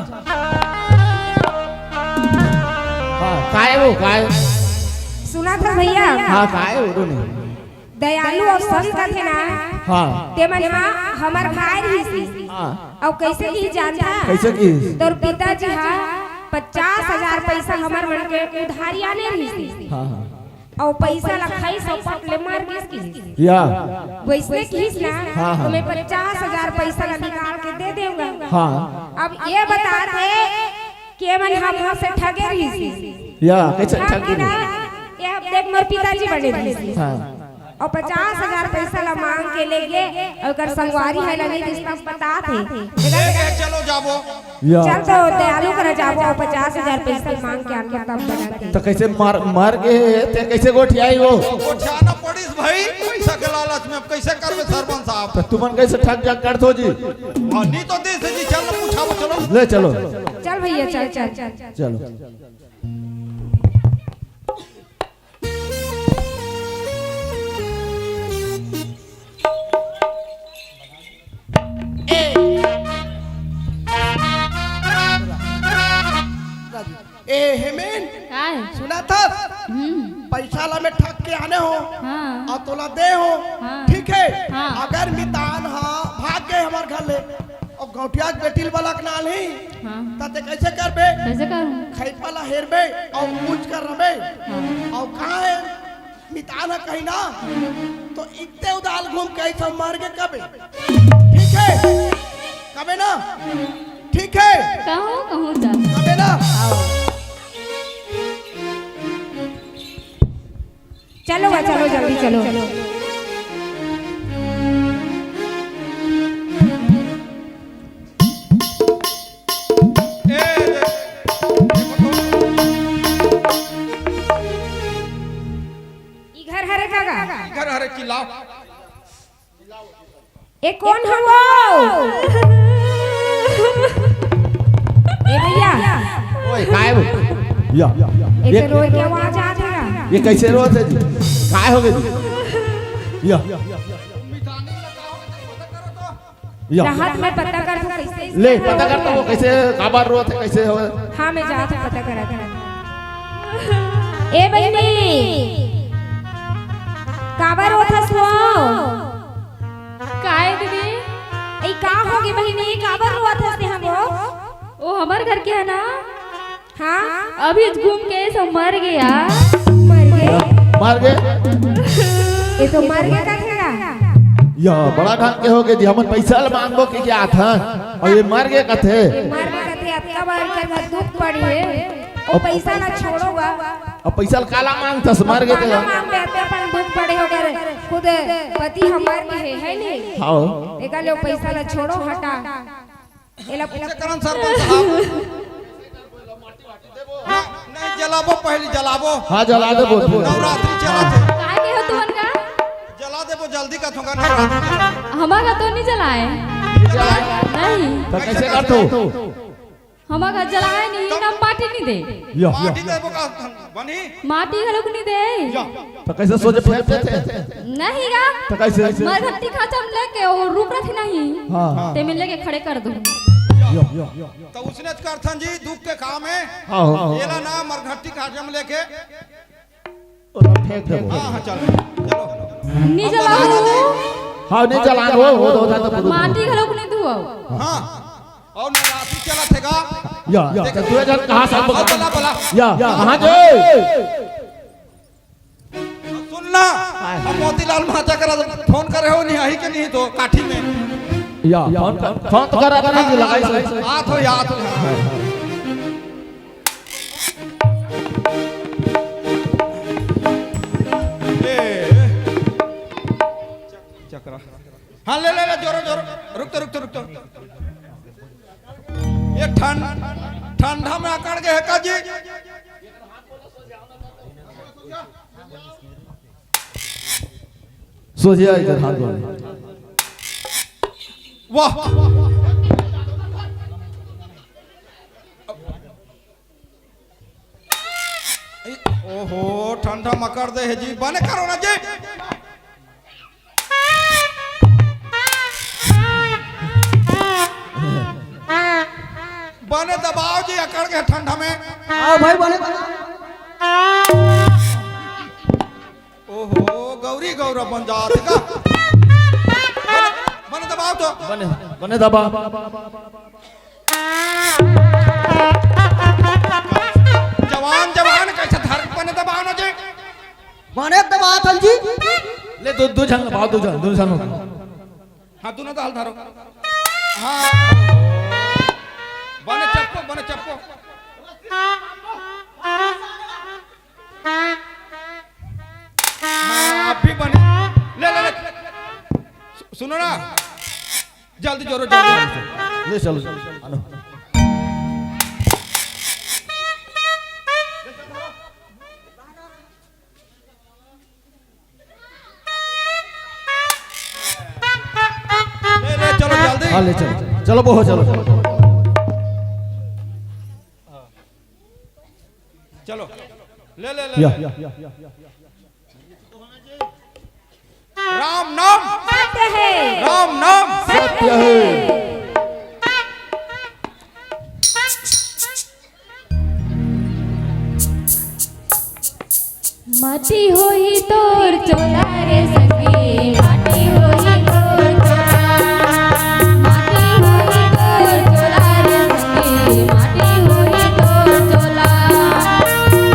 हाँ, काय वो, काय? सुना था भैया? हाँ, काय वो तो नहीं। दयालु अउ संत कथे ना, हाँ। ते मन हा हमर भाई रहिस। हाँ। अउ कइसे की जानता? कइसे की? तोर पिताजी हा पचास हजार पैसा हमर मन के उधारी आने रहिस। हाँ, हाँ। अउ पैसा ला खाइस अउ पट ले मर गिस की। या। वइसने किहिस ना, हाँ, हाँ। तो मैं पचास हजार पैसा ला निकाल के दे देंगा। हाँ। अब ये बतात हे के मन हा मोर से ठगे रहिस। या, कइसे ठग ठगे गे ना? रहिस? ये अब देख, मोर पिताजी बने रहिस। हाँ। अउ पचास हजार पैसा ला मांग के ले गे, अउ ओकर संगवारी हे ला नहीं रिश्ता बतात हे। ए, ए, चलो जाबो। या। चल तो दयालु करा जाबो, अउ पचास हजार पैसा मांग के आके तब बनाते। तो कइसे मर, मर गे, ते कइसे गोठियाही वो? गोठियाना पड़िस भाई, पैसा के लालच में अब कइसे करबे सरपंच साहब? तो तुमन कइसे ठग जाग करथो जी? हाँ, नहीं तो दे से जी, चल ना पूछाबो, चलो। ले चलो। चल भैया, चल, चल, चल। चलो। ए, ए, हेमेन, काय? सुना था? हम्म। पैसा ला मैं ठग के आने हो, हाँ। अउ तोला दे हो, हाँ। ठीक है? हाँ। अगर मितान हा भाग गे हमर घर ले, अउ गौटिया के बेटी ल बलक ना आलही, हाँ। त ते कइसे करबे? कइसे करूँ? खइपा ला हेरबे, अउ पूछ कर रबे, हाँ। अउ कहाँ हे? मितान ह कही ना, तो इत्ते उदाल घूम के अइसा मर गे कबे। ठीक है? कबे ना? ठीक है? कहूँ, कहूँ जा। कबे ना? चलो बा, चलो, जल्दी चलो। ए, ए, ई घर हरे काका? घर हरे चिल्लाओ। ए कोन हवो? ए भैया। ओए, काय वो? या। ए ये रोए के आवाज आत हे ना? ये कइसे रोत हे जी? काय हो गे जी? या। या। राहत में पता कर तो कइसे ले, पता कर तो वो कइसे काबर रोत हे, कइसे हो? हाँ, मैं जात हूँ पता करा, करा। ए बहिनी, काबर रोत हस वो? काय दीदी? ए, का हो गे बहिनी, काबर रोत हस ते हमो? ओ हमर घर के हे ना? हाँ? अभी घूम के सब मर गे यार। मर गे? मर गे? ये तो मर गे कथे गा। या, बड़ा ढंग के हो गे जी, हमन पैसा ल मांगबो के क्या था? अउ ये मर गे कथे। मर गे कथे, अतका बार के दुख पड़ी हे। ओ पैसा ला छोड़ो गा। अब पैसा ल काला मांगथस, मर गे काला तेला। मांगबे, अतका अपन दुख पड़े हो गे। खुद पति हमर के हे, हे नहीं? हाँ। एका ले पैसा ला छोड़ो, हटा। एला पूछे करन सरपंच साहब। ना, नहीं, जलाबो, पहली जलाबो। हाँ, जला देबो। नवरात्रि चलत हे। काय के हो तुमन का? जला देबो, जल्दी का थोंगा नवरात्रि चलत हे। हमार का तो नहीं जलाए। जलाए। नहीं। तो कइसे करथो? हमर घर जलाए नहीं, ना माटी नहीं दे। या, या, माटी या। देबो का बनी? माटी घलोक नहीं दे। या। तो कैसे सोझे फेंक देथे? नहीं गा। तो कैसे? मरघट्टी खाचा में लेके वो रूख रथे नहीं। हाँ। ते में लेके खड़े कर दो। या, या, या। तो उसने करथन जी, दुख के काम है। हाँ, हाँ, हाँ। एला ना मरघट्टी खाचा में लेके ओला फेंक देबो। हाँ, हाँ, चलो, चलो। नी अब जलाओ। बना दे। हाँ, नी जलाओ, वो, वो, वो, वो, वो, माटी घलोक नहीं धुआओ। हाँ, और नवरात्रि चलत हे गा। या, या, देख, तो तू इधर कहाँ से अब बता? बला, बला। या, या, कहाँ जे? सुन ना, हाँ। अब मोतीलाल माचा करा फोन करे हो, नहीं आई कि नहीं तो काठी में। या, फोन कर, फोन तो करा, करा, लगाई से। आत हो, या, आत हो। ए, चकरा। हाँ, ले, ले, ले, जोरो, जोरो। रुक तो, रुक तो, रुक तो। ये ठंड, ठंडा में अकड़ के है का जी? सोझे आ इधर हाथ जोड़। वाह। ए, ओहो, ठंडा मकर दे है जी, बने करो ना जी। बने दबाओ जी, अकड़ के ठंडा में। आओ भाई, बने दबाओ। ओहो, गौरी गौरा बन जात का। बने, बने दबाओ तो। बने, बने दबा। जवान, जवान, कैसे धर बने दबाओ ना जी? बने दबाओ थन जी। ले, दो, दो झन दबाओ, दो झन, दो झन हो। हाँ, दोनों दाल धरो। हाँ। बने चप्पो, बने चप्पो। हाँ, आप भी बने। ले, ले, ले। सु-, सुनो ना। जल्दी जोरो, जल्दी। ले चलो, आनो। ले, ले, चलो जल्दी। हाँ, ले चलो। चलो, बहो, चलो। चलो। ले, ले, ले, या। ले। राम नाम सत्य है। राम नाम सत्य है। माटी होही तोर चोला रे संगी, माटी होही तोर चोला। माटी होही तोर चोला रे संगी, माटी होही तोर चोला।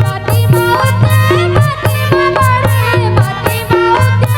माटी म होथे, माटी म बड़े, माटी म होथे।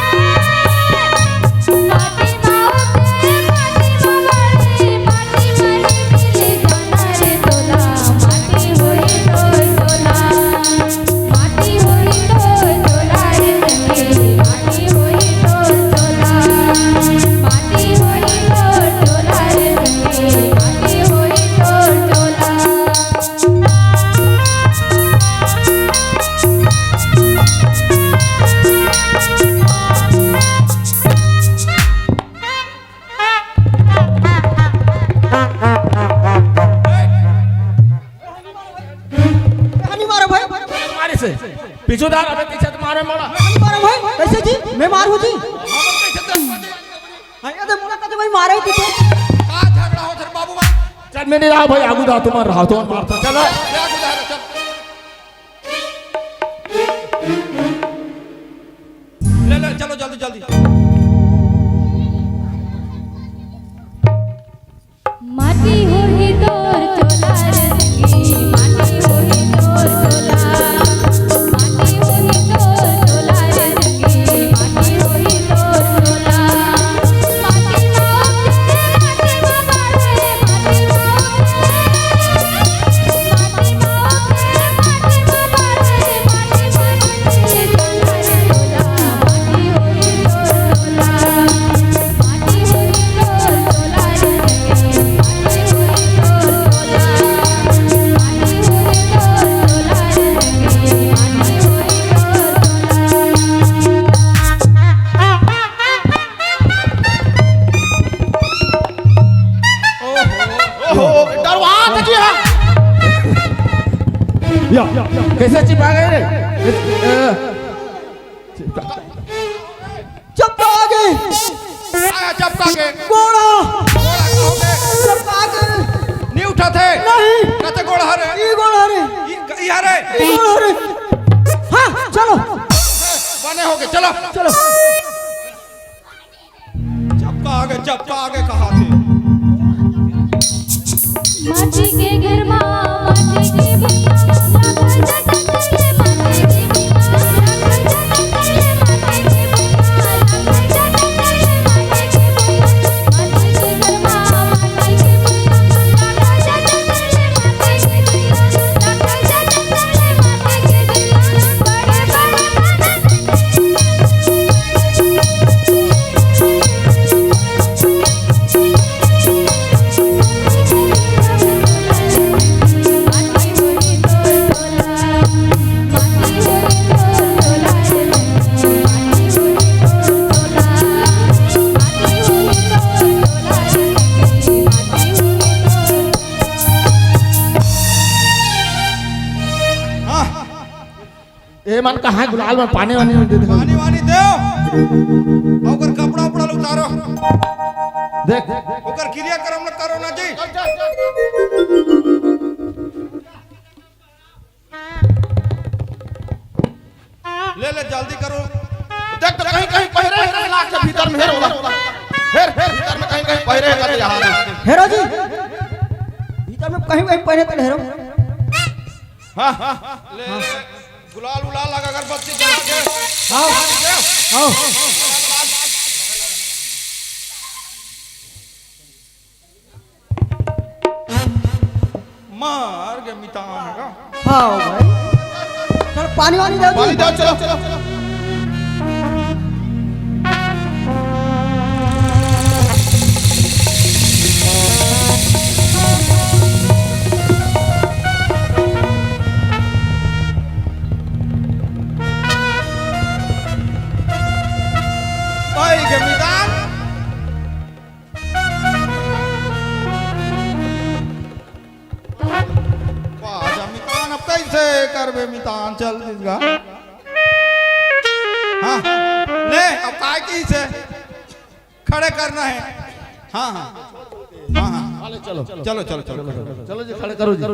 कहानी मारो भाई। मारे से। पीछूदार, अबे पीछे तो मारे मोड़ा। कहानी मारो भाई। कैसे जी? मैं मारू जी। हाँ, ये तो मुलाकात भाई मारे ही पीछे। का झगड़ा हो सर बाबू भाई? चल, मैं नहीं रहा भाई, आगू दा तुम्हारा रहा, तुम्हारा मारता। चलो। क्या गुजार है, चल। ले, ले, चलो जल्दी, जल्दी। माटी होही तोर चोला रे संगी, माटी होही तोर चोला। माटी होही तोर चोला रे संगी, माटी होही तोर चोला। माटी म होथे, माटी म बड़े, माटी म होथे। कैसे चिपका गए रे? ए, चिपका। चपका आगे। आया चपका के। गोड़ा। गोड़ा का होगे? चपका आगे। नहीं उठा थे। नहीं। कहते गोड़ा रे। ई गोड़ा रे। ई, ई हरे। ई गोड़ा रे। हाँ, चलो। बने होगे, चलो। चलो। चपका आगे, चपका आगे कहा थे। माटी के घर मा, माटी के भुइयां, लाखों जतन करे माटी के भुइयां, लाखों जतन करे माटी के भुइयां, लाखों जतन करे माटी के भुइयां, माटी के घर मा, माटी के भुइयां, लाखों जतन करे माटी के भुइयां, लाखों जतन करे माटी के भुइयां, बड़े बड़े हाँ। ए मन कहाँ हे गुलाल मन, पानी वानी नइ देते। पानी वानी देव। अउ ओकर कपड़ा उपड़ा ल उतारो। देख। ओकर क्रियाक्रम ल करो ना जी। ले ले जल्दी करो। देख तो कहीं कहीं पहिरे हे, लाग के भीतर में हेर ओला। हेर, हेर, भीतर में कहीं कहीं पहिरे हे, कते यहाँ दे। हेरो जी, भीतर में कहीं कहीं पहिरे तो हेरो। हाँ, हाँ, ले, ले। गुलाल उलाल लगा, अगरबत्ती जला के। आओ। आओ। मार के मितान का। हाँ भाई। चल पानी वानी दे। पानी दे, चलो, चलो, चलो। भाई के मितान। वाह, जा मितान, अब कैसे करबे मितान, चल दिस गा। हाँ, ले, अब काय की से खड़े करना हे। हाँ, हाँ, हाँ, हाँ। चलो, चलो, चलो, चलो, चलो जी, खड़े करो जी।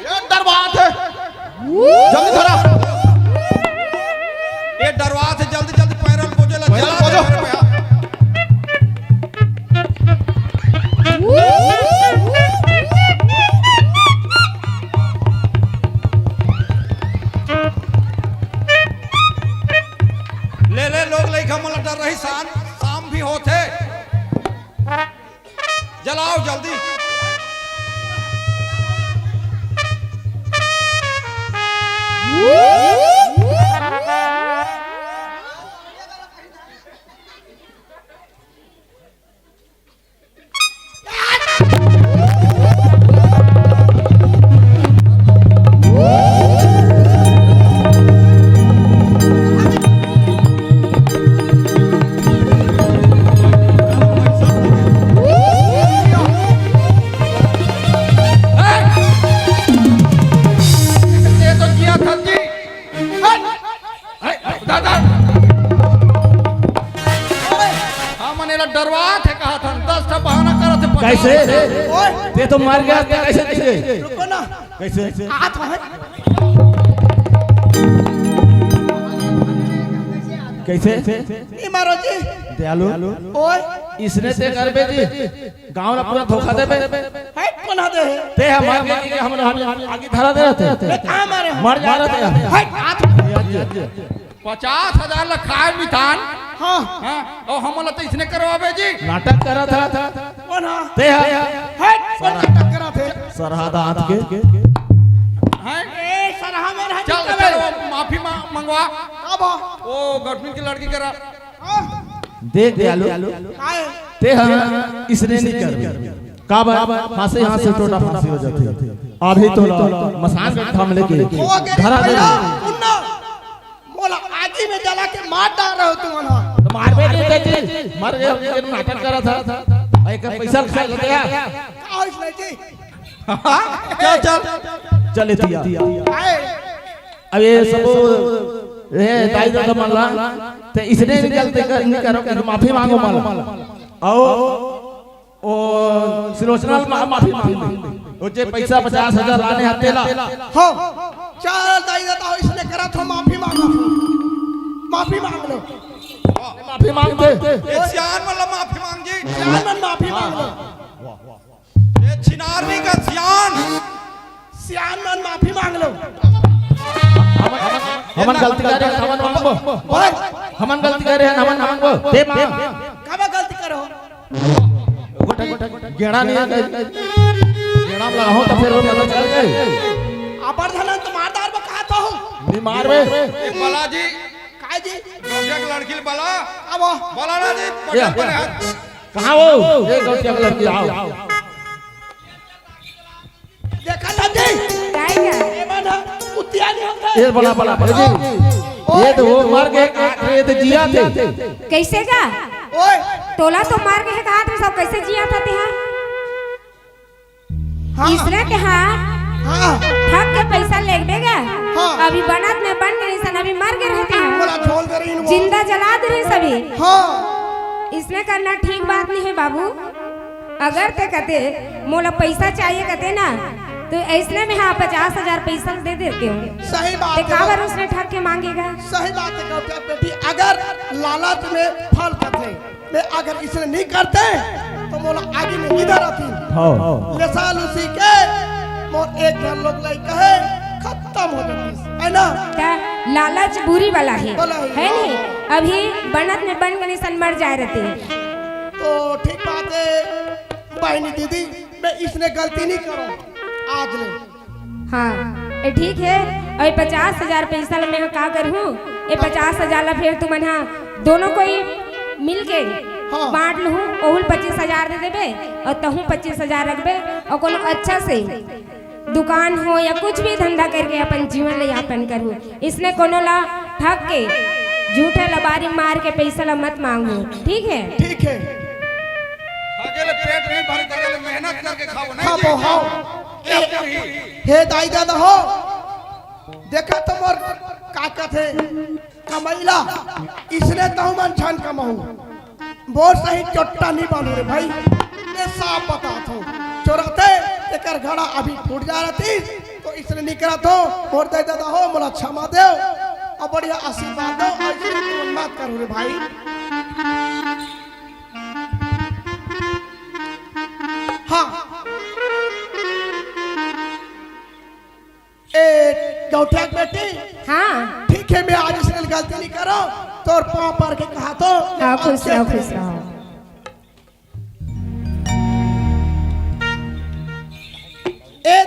ये डरवात हे। जल्दी धरा। ये डरवात हे, जल्दी, जल्दी पैरल बोझे ला, पैरल जल्दी बोझो। धरे पे आ। ले, ले, लोग लइका मन ला डर रही, शाम, शाम भी होथे। जलाओ जल्दी। ये तो किया था जी। हट! हट! दादा! हमन एला डरवात हे, कहा था, दस ठा बहाना करत हे, पचास कैसे? ओए! ते तो मर गया, ते कैसे, कैसे? रुको ना। कैसे? हाथ वहां। कैसे? नहीं मारो जी। दयालु। ओए! इसने ते करबे जी। गांव ला पूरा धोखा देबे। हे, कोन हा दे हे? ते हमार के, के हम, हम आगी धरा दे रहते। मैं कहाँ मारे हूँ? मर जा रहते। हे, हाथ। पचास हजार ला खाए मितान, हाँ। हाँ, अउ हमन ला तो इसने करवाबे जी। नाटक करत हे। कोन हा? ते हा। हट, कोन नाटक करत हे? सरहा दांत के। हैं? ए, सरहा मन हा चल, निकल चल, आए। वो माफी मा-, मंगवा। अब? वो गौतमी की लड़की करा। हाँ। देख दयालु, काय? ते हा इसने नहीं कर। काबर? हांसे हांसे टोटा फांसी हो जाथे। अभी तो ला, मसान के थाम लेके वो के धरा दे। भैया, सुन ना। मोला आगी में जला के मार डार रहे हो तुमन हा। तो मारबे नहीं देती, मर गए, हम नाटक करा था। भाई का पैसा खा लेते हैं। का होइस नहीं जी? चल, चल। चल, इतिया। आए। अब ये सब, ये दाई दादा मन ला, ते इसने नहीं गलती कर, नहीं करो, कर माफी मांगो मन ला। आओ, ओ, सुलोचना ला मा-, माफी मांग ले। ओ जे पैसा पचास हजार लाने हते ला। हो, चल दाई दादा हो, इसने करा तो माफी मांगो। माफी मांग लो। माफी मांग दे। ए, सियान मन ला माफी मांग जी। सियान मन माफी मांग लो। ए छिनारनी का सियान। सियान मन माफी मांग लो। हमन, हमन, हमन गलती करे हन, हमन मांगबो। ओए। हमन गलती करे हन, हमन मांगबो। दे मांग। काबर गलती करो? गोठा, गोठा, गेड़ा नहीं है। गेड़ा में लगाओ तो फिर वो पता चल जाए। अबर धनन तो मार डारबो कहा तो। नहीं मारबे। ए बला जी। काय जी? गौंडिया के लड़की ले बला। अब? बला ना जी, या, पटक बने या। हाथ। कहाँ हो? ये गौंडिया के लड़की, आओ। देखा ना जी? काय का? ये मन उतिया नहीं होता। ये बला, बला, बला जी। ओए। ये तो वो मर गए, ये तो जिया थे। कैसे का? ओए। तोला तो मर गए कहा थे, सब कैसे जिया था ते हा? हाँ। इसने ते हा हाँ। ठग के पैसा लेगबे गा। हाँ। अभी बनत में बन गए सन, अभी मर गए रहते हैं। बोला छोड़ दे रही हूँ। जिंदा जला दे रहे सभी। हाँ। इसने करना ठीक बात नहीं है बाबू। अगर ते कहते मोला पैसा चाहिए कहते ना, तो ऐसने में हाँ पचास हजार पैसा दे देते हो। सही बात ते है। काबर उसने ठग के मांगेगा? सही बात है गौटिया बेटी, अगर लालच में फल कथे, मैं अगर इसने नहीं करते तो मोला आगे में इधर आती। हाँ। लेसाल उसी के मोर एक घर लोग लाई कहे खत्म हो जाती है ना? क्या लालच बुरी वाला है, वाला है। है नहीं? अभी बनत में बन गनी सन मर जाए रहते हैं। तो ठीक बात है बहनी दीदी, मैं इसने गलती नहीं करूँ आज ले। हाँ, ए ठीक है। अउ ए पचास हजार पैसा ला मैं ह का करहूँ? ए पचास हजार ला फिर तुमन ह दोनों कोई मिल के हाँ। बांट लूहू, ओहू ल पच्चीस हजार दे देबे अउ तहूँ पच्चीस हजार रखबे अउ कोनो अच्छा से दुकान हो या कुछ भी धंधा करके अपन जीवन ल यापन करहू। इसने कोनो ला ठग के झूठे लबारी मार के पैसा ला मत मांगू, ठीक है? ठीक है। अकेले पेट नहीं भरे, अकेले मेहनत करके खाओ, नहीं खाओ, जी? हाँ। ए, हे दाई दादा हो, देखा तो मोर का कथे कमैला, इसने तहु मन झन कमाऊ। मोर सही चोट्टा नहीं बांधू रे भाई, मैं साफ बतात हूँ। चोराते तेकर घड़ा अभी फूट जा रहती, तो इसने निकलत हो, मोर दाई दादा हो, मोला क्षमा देव, अउ बढ़िया आशीर्वाद दो, अउ इसने मत करू रे भाई। हाँ। ए, गौठिया के बेटी। हाँ। ठीक है, मैं आज इसने गलती नहीं करो, तोर पाँव पर के कहा तो। हाँ, खुश रहो, खुश रहो। ए,